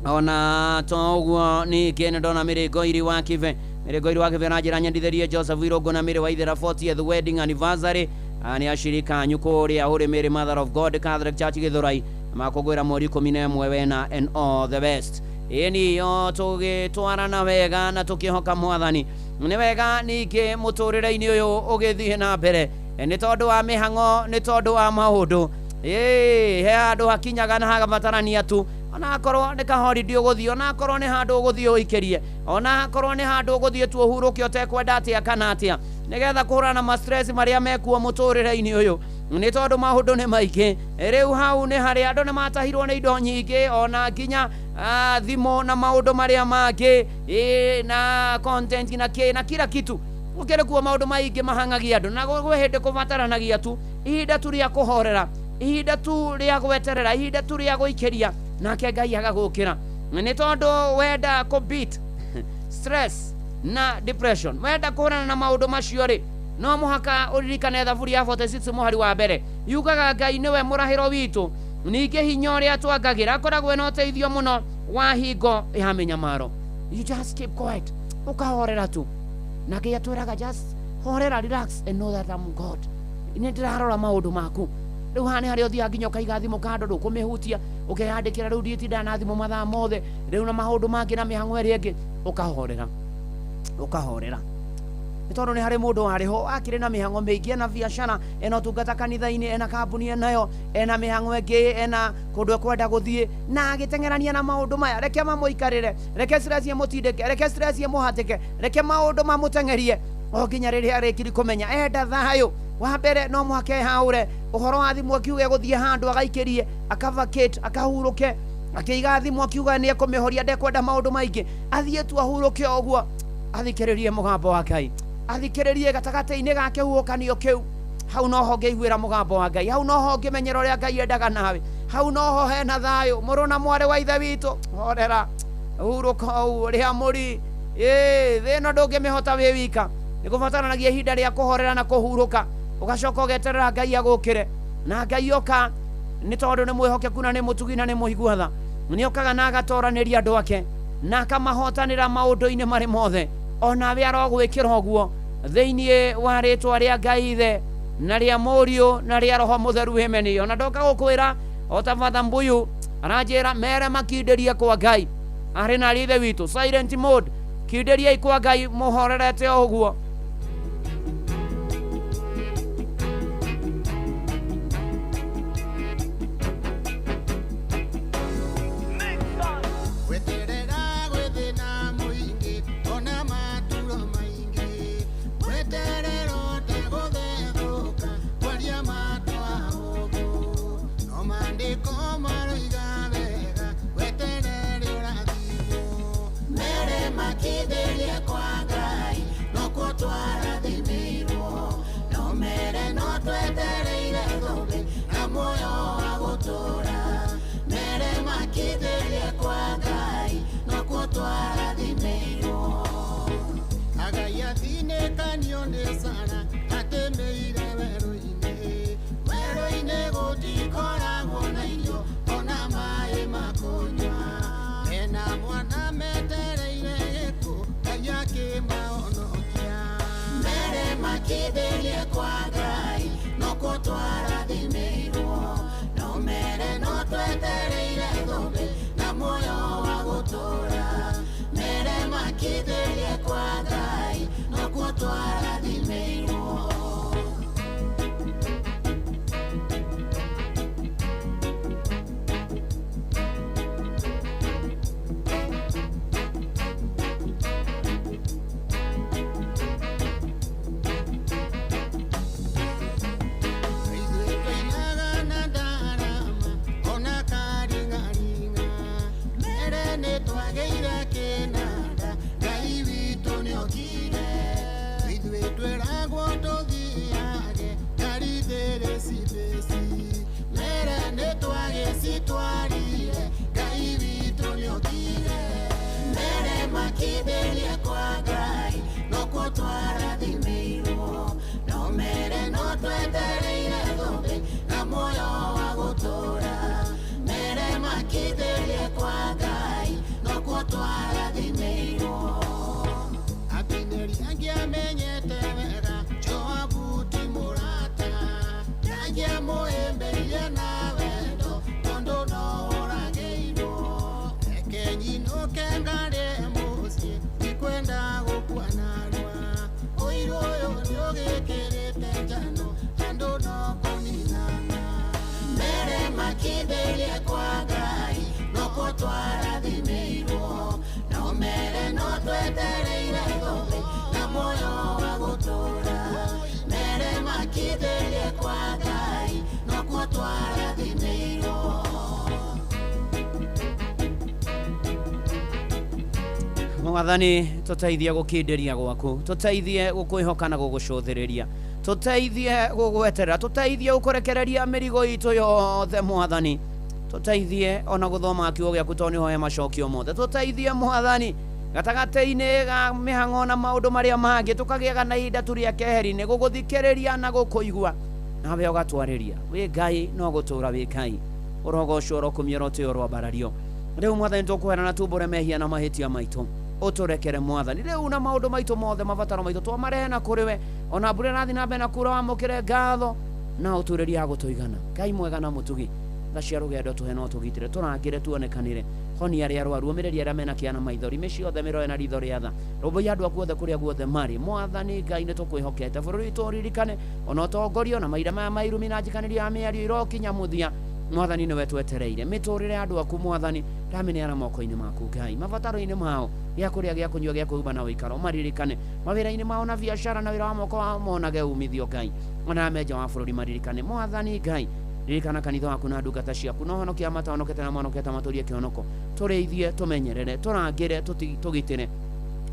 Ona to ũguo ningĩ nĩ ndona Mĩrĩngo iri wa Kibe Mĩrĩngo iri wa Kibe na njĩra nyendithĩrie Joseph Irũngũ na Mĩrĩ wa Ithera 40th wedding anniversary nĩ ashirika anyu kũrĩa ũrĩ Mary Mother of God Catholic Church Gĩthũrai makũngũĩra mweri 11 wena and all the best. Ĩni yo tũgĩtwarana wega na tũkĩhoka mwathani nĩ wega ningĩ mũtũrĩre-inĩ ũyũ ũgĩthiĩ na mbere nĩ tondũ wa mĩhang'o nĩ tondũ wa maũndũ he handũ hakinyaga na hagabatarania tu ona akorwo nĩ kaholiday ũgũthiĩ ona akorwo nĩ handũ ũgũthiĩ ũikĩrie ona akorwo nĩ handũ ũgũthiĩ tu ũhurũke ũtekwenda atĩa kana atĩa nĩgetha kũhũrana na ma stress marĩa mekuo mũtũrĩre-inĩ ũyũ nĩ tondũ maũndũ nĩ maingĩ. Rĩu hau nĩ harĩa andũ nĩ matahirwo nĩ indo nyingĩ ona nginya thimũ na maũndũ marĩa mangĩ na content na kĩ na kila kitu gũkĩrĩ kuo maũndũ maingĩ mahang'agia andũ na gwĩ hĩndĩ kũbataranagia tu ihinda tu rĩa kũhorera ihinda tu rĩa gweterera ihinda tu rĩa gũikĩria nake Ngai agagũkĩra nĩ tondũ wenda kũ beat stress na depression wenda kũhũrana na maũndũ macio rĩ no mũhaka ũririkane thaburi ya 46 mũhari wa mbere yugaga Ngai nĩwe mũrahĩro witũ ningĩ hinya ũrĩa twangagĩra akoragwo na ũteithio mũno wa hingo ya mĩnyamaro. You just keep quiet ũkahorera tu na Ngai atwĩraga just horera, relax and know that I'm God. Nĩ ndĩrarora maũndũ maku. Rĩu haha nĩ harĩa ũthiaga nginya ũkaiga thimũ kando, ndũkũmĩhutia, ũkeyandĩkĩra rĩu ndiĩtindaga na thimũ mathaa mothe, rĩu na maũndũ mangĩ na mĩhang'o ĩrĩa ĩngĩ, ũkahorera, ũkahorera. Nĩ tondũ nĩ harĩ mũndũ warĩ ho akĩrĩ na mĩhang'o mĩingĩ, ena biacara, ena ũtungata kanitha-inĩ, ena kambuni enayo, ena mĩhang'o ĩngĩ, ena kũndũ ekwenda gũthiĩ, na agĩteng'erania na maũndũ maya. Reke mamũikarĩre, reke stress ĩmũtindĩke, reke stress ĩmũhatĩke, reke maũndũ mamũteng'erie o nginya rĩrĩa arĩkiri kũmenya enda thayũ. Wa mbere no mũhaka ehaũre ũhoro wa thimũ, akiuga egũthiĩ handũ agaikĩrie, akavacate, akahurũke, akĩiga thimũ akiuga nĩ ekũmĩhoria, ndekwenda maũndũ maingĩ, athiĩ tu ahurũke o ũguo, athikĩrĩrie mũgambo wa Ngai, athikĩrĩrie gatagatĩ-inĩ ga kĩhuhũkanio kĩu. Hau noho ngĩiguĩra mũgambo wa Ngai, hau noho ngĩmenyera ũrĩa Ngai endaga nawe, hau noho hena thayũ. Mũrũ na mwarĩ wa ithe witũ, horera, hurũka ũũ, rĩa mũri, thĩ ĩno ndũngĩmĩhota wĩ wika. Nĩ kũbataranagia ihinda rĩa kũhorera na kũhurũka, ũgacoka ũgeterera Ngai agũkĩre. Na Ngai oka, nĩ tondũ nĩ mwĩhokeku na nĩ mũtugi na nĩ mũigua tha, nĩ okaga na agatoranĩria andũ ake na akamahotanĩra maũndũ-inĩ marĩ mothe. Onawe arogwĩkĩra ũguo thĩinĩ wa rĩtwa rĩa Ngai Ithe na rĩa Mũriũ na rĩa Roho Mũtheru. Ameni. Ona ndoka gũkwĩra o ta Father Mbuyu aranjĩra mere makindĩrie kwa Ngai, arĩ na ithe witũ silent mode, kindĩriai kwa Ngai mũhorerete o ũguo. Weterera gwĩthĩna mũingĩ ona maturo maingĩ, weterera ũtegũthethũka kwaria matwa ũguo, no maandĩko maroiga wega, weterere ũrathimwo. Mere makindĩrie kwa Ngai nokuo twarathimĩirwo, no mere no twetereire thũmbĩ na muoyo wa gũtũũra. Mere makindĩrie kwa Ngai nokuo twarathimĩirwo. Agai athinĩkanio nĩ Sara atĩmĩire werũ-inĩ, werũ-inĩ gũtikoragwo na irio ona maĩ ma kũnyua. Mena mwana metereire gĩkuũ, Ngai akĩmahonokia. Mere makindĩrie kwa Ngai nokuo twarathimĩirwo, no mere no twetereire thũmbĩ na muoyo wa gũtũũra. Mere makindĩrie kwa Ngai nokuo twarathimĩirwo. Ithuĩ tũinaga na ndarama ona karing'aring'a, mere nĩ twagĩire kĩnanda, Ngai witũ nĩokire. Ithuĩ twĩragwo tũthiage ngari thĩrĩ cibĩci, mere nĩ twagĩcitwarire, Ngai witũ nĩokire. Mere makindĩrie kwa Ngai nokuo twarathimĩirwo, no mere no twetereire thũmbĩ na muoyo wa gũtũũra. Mere makindĩrie kwa Ngai nokuo twarathimĩirwo. Abineri angĩamenyete wega Joabu ti mũrata, ndangĩamũhĩmbĩirie na wendo tondũ no oragĩirwo. Reke nyinũke ngarĩe mũciĩ, ndikwenda gũkua narua. Ũiru ũyũ nĩũgĩkĩrĩte njano, andũ no kũninana. Mere makindĩrie kwa Ngai nokuo twarathimĩirwo, no mere no twetereire thũmbĩ na muoyo wa gũtũũra. Mere makindĩrie kwa Ngai nokuo twarathimĩirwo. Mwathani, tũteithie gũkindĩria gwaku, tũteithie gũkwĩhoka na gũgũcũthĩrĩria, tũteithie gũgweterera, tũteithie gũkũrekereria mĩrigo itũ yothe. Mwathani, tũteithie ona gũthoma kiugo gĩaku tondũ nĩho he macokio mothe. Tũteithie Mwathani gatagatĩ-inĩ ga mĩhang'o na maũndũ marĩa mangĩ, tũkagĩaga na ihinda tu rĩa keheri-inĩ gũgũthikĩrĩria na gũkũigua, nawe ũgatwarĩria. Wĩ Ngai no gũtũũra wĩ Ngai, ũrogocwo, ũrokumio, ũrotĩo, ũroambarario. Rĩu Mwathani tũkũhera na tumbũre mehia na mahĩtia maitũ, ũtũrekere Mwathani rĩu na maũndũ maitũ mothe, mabataro maitũ twamarehe na kũrĩ we. Ona mbura ĩrathiĩ na mbere na kura, wamũkĩre ngatho. Na ũtũrĩrie agũtũigana. Ngai mwega na mũtugi, tha cia rũgendo tũhe no tũgitĩre, tũrangĩre, tuonekanĩre, honia arĩa arwaru, ũmĩrĩrie arĩa mena kĩana maithori, mĩciĩ yothe mĩroe na ritho rĩa tha, rũmbũiya andũ aku othe kũrĩa guothe marĩ. Mwathani Ngai, nĩ tũkwĩhokete, bũrũri witũ ũririkane, ona ũtongorio na maira maya mairumi na njikanĩrio ya mĩario irokinya mũthia. Mwathani nĩwe twetereire, mĩtũrĩre ya andũ aku Mwathani ndamĩneana moko-inĩ maku Ngai, mabataro-inĩ mao, gĩa kũrĩa, gĩa kũnyua, gĩa kwĩhumba na ũikaro, maririkane mawĩra-inĩ mao na biacara na wĩra wa moko wao monage umithio Ngai, ona arĩa me nja wa bũrũri maririkane. Mwathani Ngai, ririkana kanitha waku na ndungata ciaku, na ũhonokie matahonokete na monokete matũrie kĩhonoko, tũrĩithie, tũmenyerere, tũrangĩre, tũgitĩre,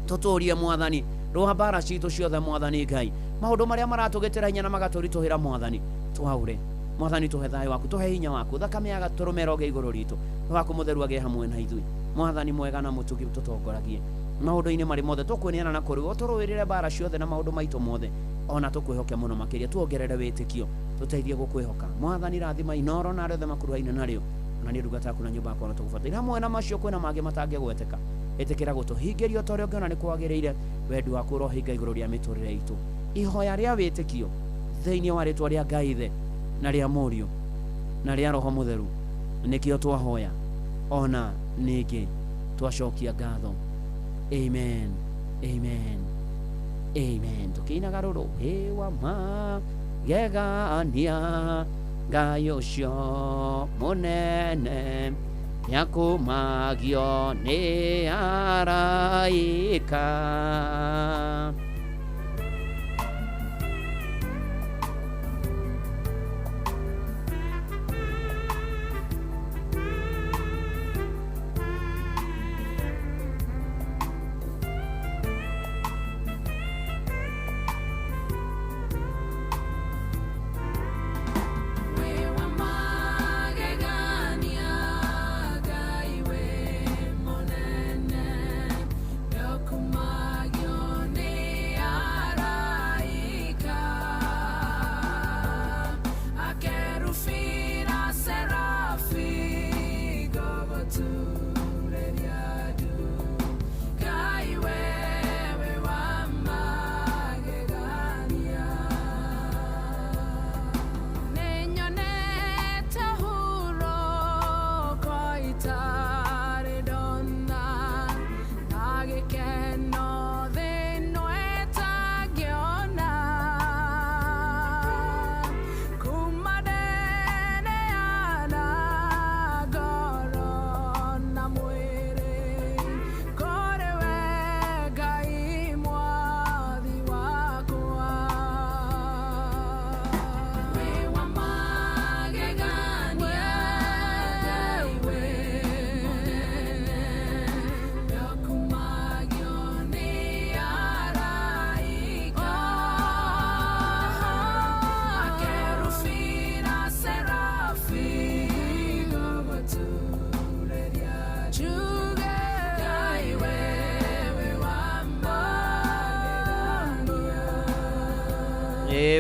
tũtũrie Mwathani, rũa mbara citũ ciothe Mwathani Ngai, maũndũ marĩa maratũgĩtĩra hinya na magatũritũhĩra Mwathani twaure. Mwathani tũhe thayũ waku, tũhe hinya waku, thakame ya gatũrũme ĩroge igũrũ ritũ, roho waku mũtheru agĩe hamwe na ithuĩ. Mwathani mwega na mũtugi, tũtongoragie maũndũ-inĩ marĩ mothe, tũkwĩneana na kũrĩ we, ũtũrũĩrĩre mbara ciothe na maũndũ maitũ mothe, ona tũkwĩhoke mũno makĩria, tuongerere wĩtĩkio, tũteithie gũkwĩhoka. Mwathani rathima Inoro na arĩa othe makuruhaine narĩo, ona niĩ ndungata yaku na nyũmba yakwa no tũgũbataire. Hamwe na macio kwĩna mangĩ matangĩgweteka, ĩtĩkĩra gũtũhingĩria o ta ũrĩa ũngĩona nĩ kwagĩrĩire, wendi waku ũrohinga igũrũ rĩa mĩtũrĩre itũ. Ihoya rĩa wĩtĩkio thĩinĩ wa rĩtwa rĩa Ngai Ithe na rĩa Mũriũ na rĩa Roho Mũtheru nĩkĩo twahoya, ona ningĩ twacokia ngatho. Amen, amen, amen. Tũkĩinaga rũrũ wĩ wa magegania, Ngai ũcio mũnene nĩakumagio nĩ araika.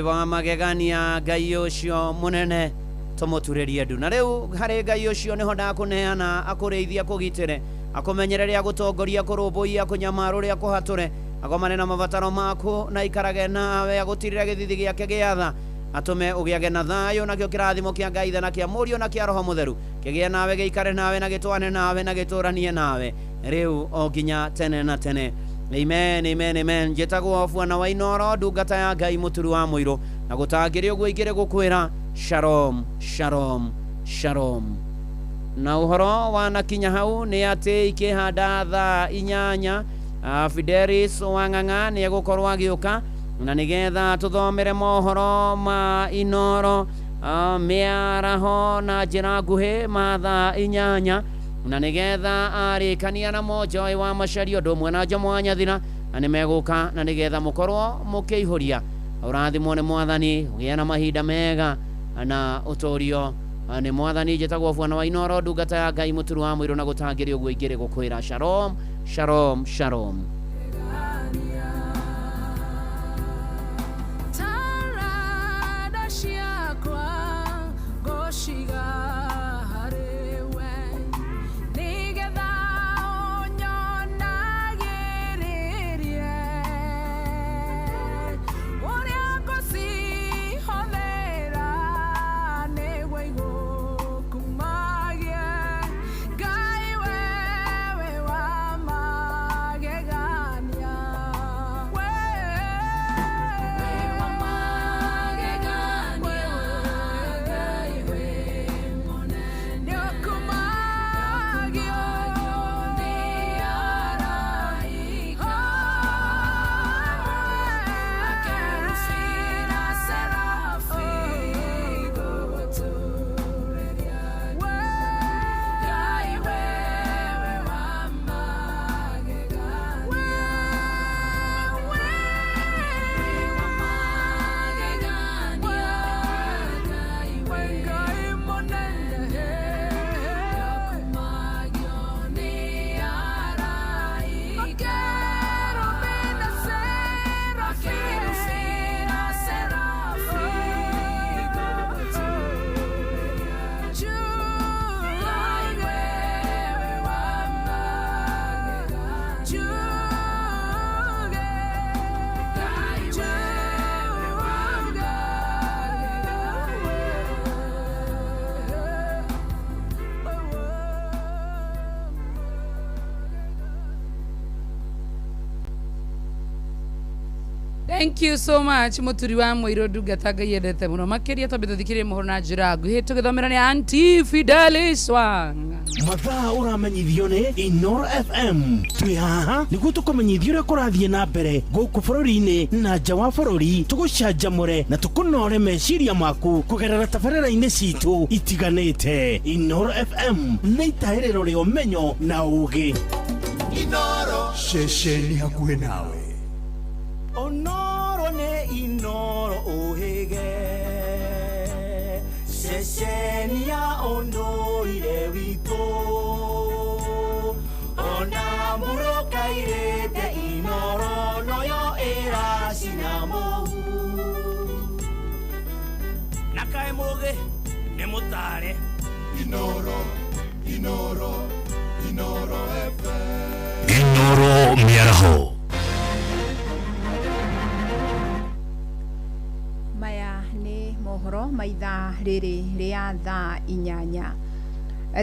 Wa magegania Ngai ũcio mũnene tũmũturĩrie ndu. Na rĩu harĩ Ngai ũcio nĩho ndakũneana, akũrĩithie, akũgitĩre, akũmenyerere, agũtongorie, akũrũmbũiye, akũnyamarũre, akũhatũre, agomane na mabataro maku na ikarage nawe, agũtirĩre gĩthithi gĩake gĩa tha, atũme ũgĩage na thayũ, nakĩo kĩrathimo kĩa Ngai Ithe na kĩa Mũriũ na kĩa Roho Mũtheru kĩgĩe nawe, gĩikare nawe, na gĩtwane nawe, na gĩtũranie nawe rĩu o nginya tene na tene. Amen, amen, amen. Njĩtagwo Bwana wa Inoro, ndungata ya Ngai mũturu wa mũirũ, na gũtangĩrĩ ũguo ingĩrĩ gũkwĩra shalom, shalom, shalom. Na ũhoro wanakinya hau nĩ atĩ ikĩhanda thaa 8, Fidelis Wang'ang'a nĩ egũkorwo agĩũka na nĩgetha tũthomere mohoro ma Inoro mĩaraho na njĩra nguhĩ ma thaa 8, na nĩgetha arĩkania namo Joy wa Macharia ũndũ ũmwe na Jomo wa Nyathira, na nĩmegũka na nĩgetha mũkorwo mũkĩihũria. Ũrathimwo nĩ Mwathani, ũgĩe na mahinda mega na ũtũrio nĩ Mwathani. Njĩtagwo Bwana wa Inoro, ndungata ya Ngai mũturu wa mũirũ, na gũtangĩrĩ ũguo ingĩrĩ gũkwĩra shalom, shalom, shalom. Thank you so much muturi wa muiru ndungata Ngai endete muno makiria twambe tuthikirie mohoro na njira nguhĩ tũgĩthomera nĩ Auntie Fidelis Wang. Mathaa ũramenyithio nĩ Inoro FM. Twĩ haha nĩguo tũkũmenyithia ũrĩa kũrathiĩ na mbere gũkũ bũrũri-inĩ na nja wa bũrũri, tũgũcanjamũre na tũkũnore meciria maku kũgerera tabarĩra-inĩ citũ itiganĩte. Inoro FM nĩ itahĩrĩro rĩa ũmenyo na ũũgĩ. Inoro ceceni hakuhĩ nawe. Onoro nĩ Inoro ũhĩge, ceceni ya ũndũire witũ, ona mũrũkairĩte Inoro noyo ĩracina mũhu. Na kaĩ mũgĩ nĩ mũtare. Inoro, Inoro, Inoro FM. Inoro mĩaraho. Maya nĩ mohoro ma ithaa rĩrĩ rĩa thaa 8.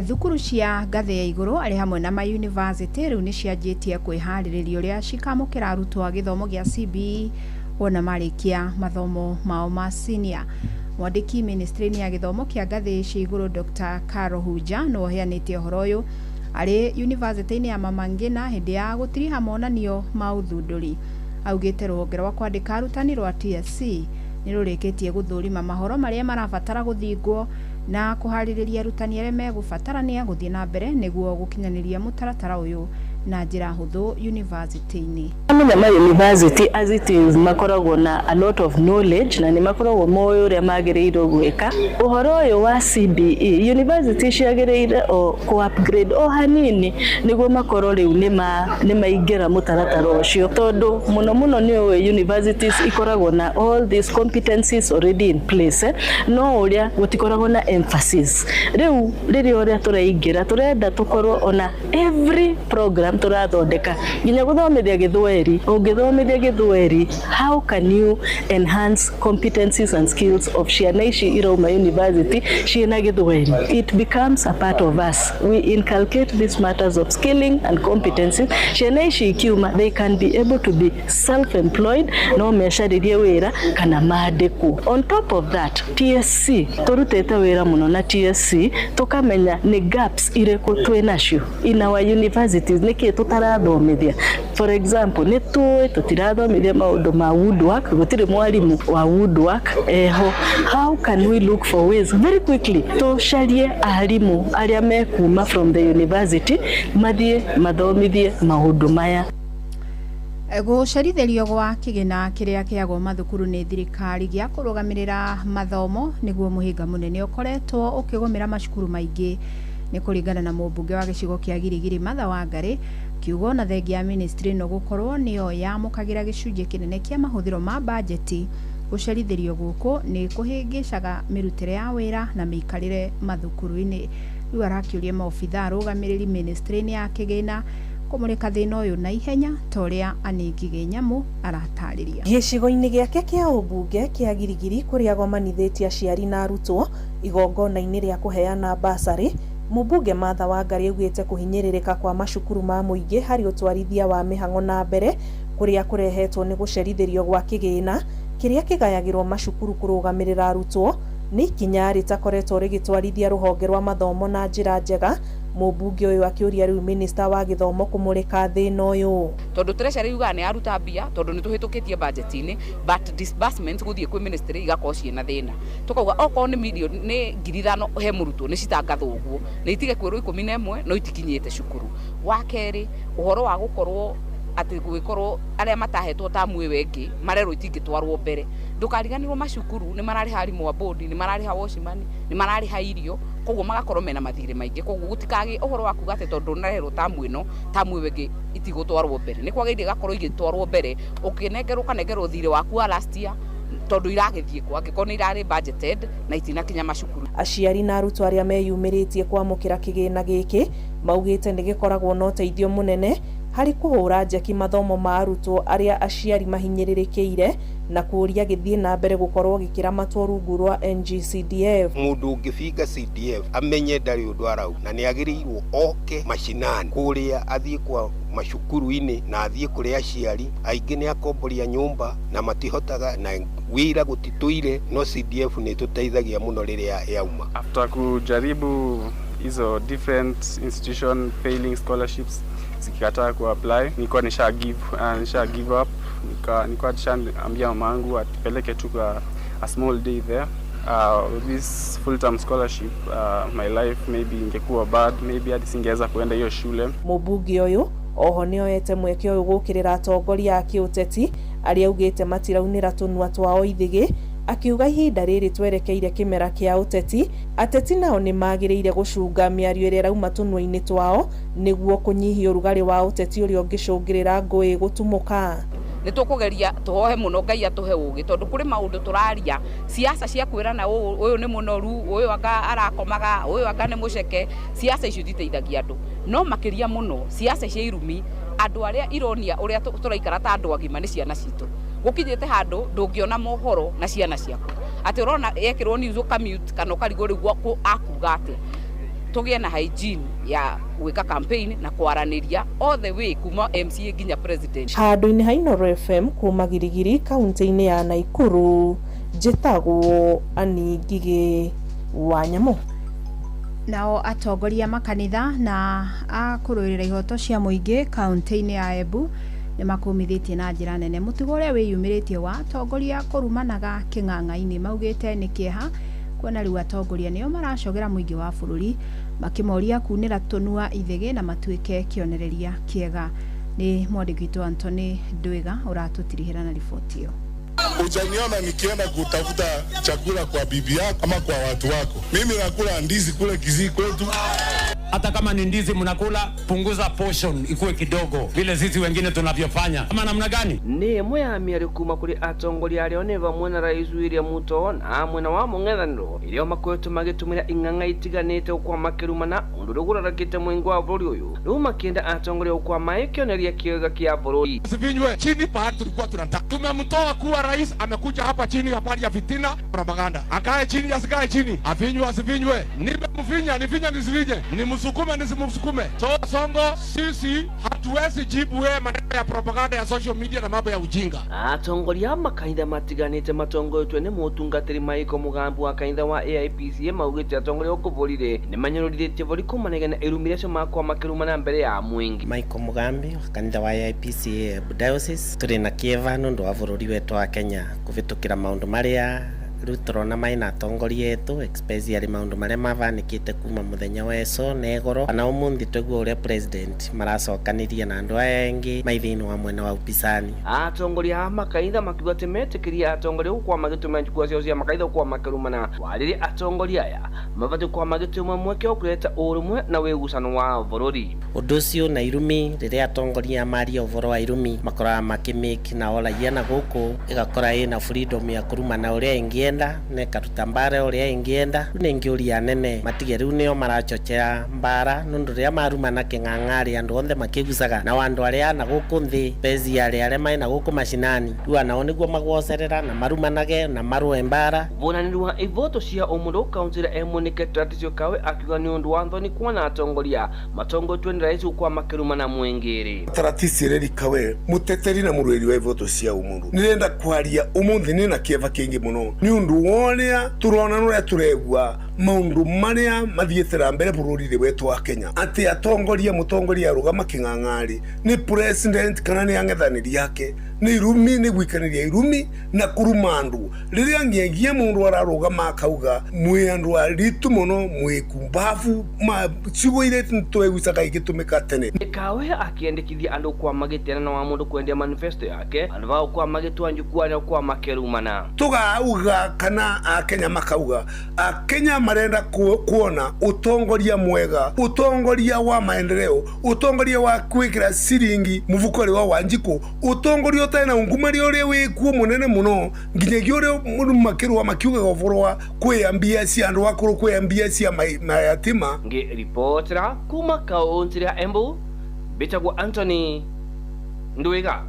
Thukuru cia ngathĩ ya igũrũ arĩ hamwe na ma university rĩu nĩ cianjĩtie kwĩharĩrĩria ũrĩa cikamũkĩra arutwo a gĩthomo gĩa CBE wona marĩkia mathomo mao ma senior. Mwandĩki ministry-inĩ ya gĩthomo kĩa ngathĩ cia igũrũ Dr. Caro Huja nĩwe ũheanĩte ũhoro ũyũ arĩ university-inĩ ya Mama Ngina hĩndĩ ya gũtiriha monanio ma ũthundũri. Augĩte rũhonge rwa kwandĩka arutani rwa TSC nĩ rũrĩkĩtie gũthũrima mahoro marĩa marabatara gũthingwo na kũharĩrĩria arutani arĩa megũbatarania gũthiĩ na mbere nĩguo gũkinyanĩria mũtaratara ũyũ na njĩra hũthũ university-inĩ. Amenya ma university as it is makoragwo na a lot of knowledge na nĩ makoragwo moĩ ũrĩa magĩrĩirwo gwĩka. Ũhoro ũyũ wa CBE, university ciagĩrĩire o kũ upgrade o hanini nĩguo makorwo rĩu nĩ maingĩra mũtaratara ũcio, tondũ mũno mũno nĩ ũĩ universities ikoragwo na all these competencies already in place, no ũrĩa gũtikoragwo na emphasis. Rĩu rĩrĩa ũrĩa tũraingĩra tũrenda tũkorwo ona every program tũrathondeka, nginya gũthomithia gĩthweri, ũngĩthomithia gĩthweri, how can you enhance competencies and skills of ciana ici irauma university ciĩna gĩthweri? It becomes a part of us. We inculcate these matters of skilling and competencies. Ciana ici ikiuma, they can be able to be self-employed, no mecarĩrie wĩra kana mandĩkwo. On top of that, TSC tũrutĩte wĩra mũno na TSC tũkamenya nĩ gaps irĩkũ twĩ nacio in our universities, nĩkĩ tũtarathomithia. For example, nĩ tũĩ tũtirathomithia maũndũ ma woodwork, gũtirĩ mwarimũ wa woodwork eho. How can we look for ways very quickly tũcarie arimũ arĩa mekuma from the university mathiĩ mathomithie maũndũ maya. Gũcerithĩrio gwa kĩgĩna kĩrĩa kĩagwo mathukuru nĩ thirikari gĩa kũrũgamĩrĩra mathomo nĩguo mũhĩnga mũnene ũkoretwo ũkĩgũmĩra macukuru maingĩ. Nĩ kũringana na mũmbunge wa gĩcigo kĩa Girigiri Martha Wangari, kiugo na thengia ya ministry ĩno gũkorwo nĩyo yamũkagĩra gĩcunjĩ kĩnene kĩa mahũthĩro ma bajeti. Gũcerithĩrio gũkũ nĩ kũhĩngĩcaga mĩrutĩre ya wĩra na mĩikarĩre mathukuru-inĩ. Rĩu arakĩũria maobithaa arũgamĩrĩri ministry-inĩ ya kĩgĩna kũmũrĩka thĩna ũyũ na ihenya ta ũrĩa Anĩngĩ Nyamũ aratarĩria. Gĩcigo-inĩ gĩake kĩa ũmbunge kĩa Girigiri kũrĩa agomanithĩtie aciari na arutwo igongona-inĩ rĩa kũheana basarĩ, mũmbunge Martha Wangari augĩte kũhinyĩrĩrĩka kwa macukuru ma mũingĩ harĩ ũtwarithia wa mĩhang'o na mbere kũrĩa kũrehetwo nĩ gũcerithĩrio gwa kĩgĩna kĩrĩa kĩgayagĩrwo macukuru kũrũgamĩrĩra arutwo nĩ ikinya rĩtakoretwo rĩgĩtwarithia rũhonge rwa mathomo na njĩra njega. Mũmbunge ũyũ akĩũria rĩu minista wa gĩthomo kũmũrĩka thĩna ũyũ. Tondũ treasury yugaga nĩ yaruta mbia tondũ nĩ tũhĩtũkĩtie budget-inĩ, but disbursements gũthiĩ kwĩ ministry igakorwo ciĩna thĩna. Tũkauga okorwo nĩ mirioni nĩ 5,000 he mũrutwo nĩ citangathwo ũguo, nĩ itige kwĩrwo 11 no itikinyĩte cukuru. Wa kerĩ, ũhoro wa gũkorwo atĩ gũgĩkorwo arĩa matahetwo tamu ĩyo ĩngĩ marerwo itingĩtwarwo mbere. Ndũkariganĩrwo macukuru nĩ mararĩha arimũ a board, nĩ mararĩha watchman, nĩ mararĩha irio, koguo magakorwo mena mathirĩ maingĩ. Koguo gũtikagĩe ũhoro wa kuga atĩ tondũ ndũnarĩhĩrwo tamu ĩno, tamu ĩyo ĩngĩ itigũtwarwo mbere. Nĩ kwagĩrĩire igakorwo igĩtwarwo mbere, ũkĩnengerwo ũkanengerwo thirĩ waku wa last year tondũ iragĩthiĩ kũ angĩkorwo nĩ irarĩ budgeted na itinakinya macukuru. Aciari na arutwo arĩa meyumĩrĩtie kwamũkĩra kĩgĩna gĩkĩ maugĩte nĩ gĩkoragwo na ũteithio mũnene Harĩ kũhũra njeki mathomo ma arutwo arĩa aciari mahinyĩrĩrĩkĩire na kũũria gĩthiĩ na mbere gũkorwo gĩkĩramatwo rungu rwa NGCDF. Mundu ũngĩbinga CDF amenye ndarĩ ũndũ arauga na nĩ agĩrĩirwo oke mashinani kũrĩa athiĩ kwa macukuru-inĩ na athiĩ kũrĩ aciari aingĩ nĩ akomboria nyũmba na matihotaga na wĩra gũtitũire no CDF nĩ ĩtũteithagia mũno rĩrĩa yauma. After kujaribu hizo different institution failing scholarships zikikataa kuapply, nilikuwa nisha give up, nilikuwa nishaambia mamangu atupeleke tu kwa a small day there. With this full term scholarship, my life maybe ingekuwa bad, maybe hadi singeweza kuenda hiyo shule. Mũmbunge ũyũ oho nĩoete mweke ũyũ gũkĩrĩra atongoria a kĩũteti arĩa augĩte matiraunĩra tũnua twao ithĩgĩ, akiuga ihinda rĩrĩ twerekeire kĩmera kĩa ũteti, ateti nao nĩmagĩrĩire gũcunga mĩario ĩrĩa ĩrauma tũnua-inĩ twao nĩguo kũnyihia ũrugarĩ wa ũteti ũrĩa ũngĩcũngĩrĩra ngũĩ gũtumũka. Nĩ tũkũgeria tũhoe mũno Ngai atũhe ũgĩ tondũ kũrĩ maũndũ tũraria siasa cia kwĩrana ũyũ nĩ mũnoru, ũyũ anga arakomaga, ũyũ anga nĩ mũceke. Siasa icio ititeithagia andũ, no makĩria mũno siasa cia irumi andũ arĩa ironia ũrĩa tũraikara ta andũ agima nĩ ciana citũ. Gũkinyĩte handũ ndũngĩona mohoro na ciana ciaku atĩ ũrona yekĩrwo news ũkamute kana ũkarigwo rĩu akuga atĩa. Tũgĩe na hygiene ya gwĩka campaign na kwaranĩria all the way kuma MCA nginya president. Handũ-inĩ ha Inooro FM kuma Girigiri kaunti-inĩ ya Naikuru, njĩtagwo Annie Ngigĩ wa Nyamũ. Nao atongoria makanitha na a kũrũĩrĩra ihoto cia mũingĩ kaunti-inĩ ya Embu nĩ makũmithĩtie na njĩra nene mũtugo ũrĩa wĩyumĩrĩtie wa atongoria kũrumanaga kĩng'ang'a-inĩ. Maugĩte nĩ kĩeha kuona rĩu atongoria nĩo maracogera mũingĩ wa bũrũri makĩmoria kunĩra tũnua ithĩgĩ na matuĩke kĩonereria kĩega. Nĩ mwandĩki witũ Anthony Ndwiga ũratũtirihĩra na riboti ĩyo. Hujaniona nikienda kutafuta chakula kwa bibi yako ama kwa watu wako. Mimi nakula ndizi kule Kisii kwetu. Hata kama ni ndizi mnakula, punguza portion ikuwe kidogo vile sisi wengine tunavyofanya. Ama namna gani? Nĩ ĩmwe ya mĩario kuma kũrĩ atongoria arĩa nĩ vamwe na Rais William Ruto na mwena wa mũng'ethanĩro ĩrĩa makoretwo magĩtũmĩra ing'ang'a itiganĩte gũkorwo makĩrumana ũndũ ũrĩa ũgũrarakĩte mũingĩ wa bũrũri ũyũ rĩu makĩenda atongoria gũkorwo marĩ kĩonereria kĩega kĩa bũrũri. Sivinywe chini pahali tulikuwa tunataka. Tumemtoa kuwa rais, amekuja hapa chini habari ya fitina propaganda. Akae chini asikae chini, afinywe asifinywe, nimemfinya nifinya nisifinye, nimsukume nisimsukume. So Songo, sisi hatuwezi jibu wewe maneno ya propaganda ya social media na mambo ya ujinga. Atongoria a makanitha matiganĩte matongoretio nĩ mũtungatĩri Michael Mugambi wa kanitha wa AIPCA maugĩte atongoria gũkũ bũrũri nĩ manyũrũrithĩtie bũrũri kuumanagia na irumi iria makoragwo makĩrumana mbere ya mũingĩ. Michael Mugambi wa kanitha wa AIPCA Diocese tũrĩ na kĩeva nĩ ũndũ wa bũrũri wetũ wa Kenya kũvĩtũkĩra maũndũ marĩa rĩu tũrona maina atongoria etũ especially maũndũ marĩa mavanĩkĩte kuma mũthenya wa eco na egoro kana ũmũnthĩ twaigua ũrĩa president maracokanĩria na andũ aya angĩ mai thĩinĩ wa mwena wa upisani. Atongoria a makanitha makiuga atĩ metĩkĩria atongoria gũkorwo magĩtũmĩra njukua ciao cia makanitha gũkorwo makĩrumana warĩrĩ atongoria aya mabatiĩ gũkorwo magĩtũmĩra mweke wa kũreta ũrũmwe na wĩgucano wa bũrũri. Ũndũ ũcio na irumi rĩrĩa atongoria maria ũhoro wa irumi makoraga makĩmake na raia na gũkũ ĩgakora ĩna freedom ya kũrumana ũrĩa ĩngĩenda na ĩkaruta mbara ũrĩa ĩngĩenda. Rĩu nĩ ngĩũria anene matige rĩu nĩo marachochea mbara nĩ ũndũ rĩrĩa marumana kĩng'ang'a-rĩ andũ othe makĩgucaga nao andũ arĩa na gũkũ nthĩ bezi arĩa arĩa maĩ na gũkũ macinani rĩu anao nĩguo maguocerera na marumanage na marũe mbara. Ũhũranĩri wa ivoto cia ũmũndũ kaũntĩ ya Embu nĩ Ketratio Kawe akiuga nĩ ũndũ wa thoni kuona atongoria matongoretio nĩ rais gũkorwo makĩrumana mũingĩ-rĩ. Taratisi Reri Kawe muteteri na mũrũĩri wa ivoto cia ũmũndũ nĩrenda kwaria ũmũthĩ nĩ na kĩeva kĩingĩ mũno nĩ ũndũ woria turona nuria turegua maundu maria mathiĩte na mbere bũrũri-inĩ wetu wa Kenya atĩ atongoria mũtongoria arũgama kĩng'ang'arĩ nĩ president kana nĩ ang'ethanĩri ake nĩ irumi nĩ gwikanĩria irumi na kũruma andũ rĩrĩa ngĩengie mũndũ ararũgama akauga mwĩ andũ aritu mũno mwĩ kumbabu ma ciugo iria twegucaga igĩtũmĩka tene. Kawe akĩendekithia andũ kwa magĩtĩana na wa mũndũ kwendia manifesto yake andũ bao kwa magĩtua njukua na kwa makĩrumana. Tũgauga kana akenya makauga akenya marenda kuona utongoria mwega, utongoria wa maendeleo, utongoria wa kwikira ciringi muvuko wa Wanjiku, utongoria utari na ungumania uria wikuo munene muno nginyagia uria mundu makirwa makiugaga uvoro wa kwiyambia cia andu akuru kwiyambia cia mayatima. Ngiripotera kuma kaunti ya Embu, Mbĩtagwo Anthony Ndwiga.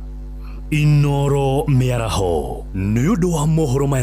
Inoro mĩaraho nĩ ũndũ wa mohoro maya.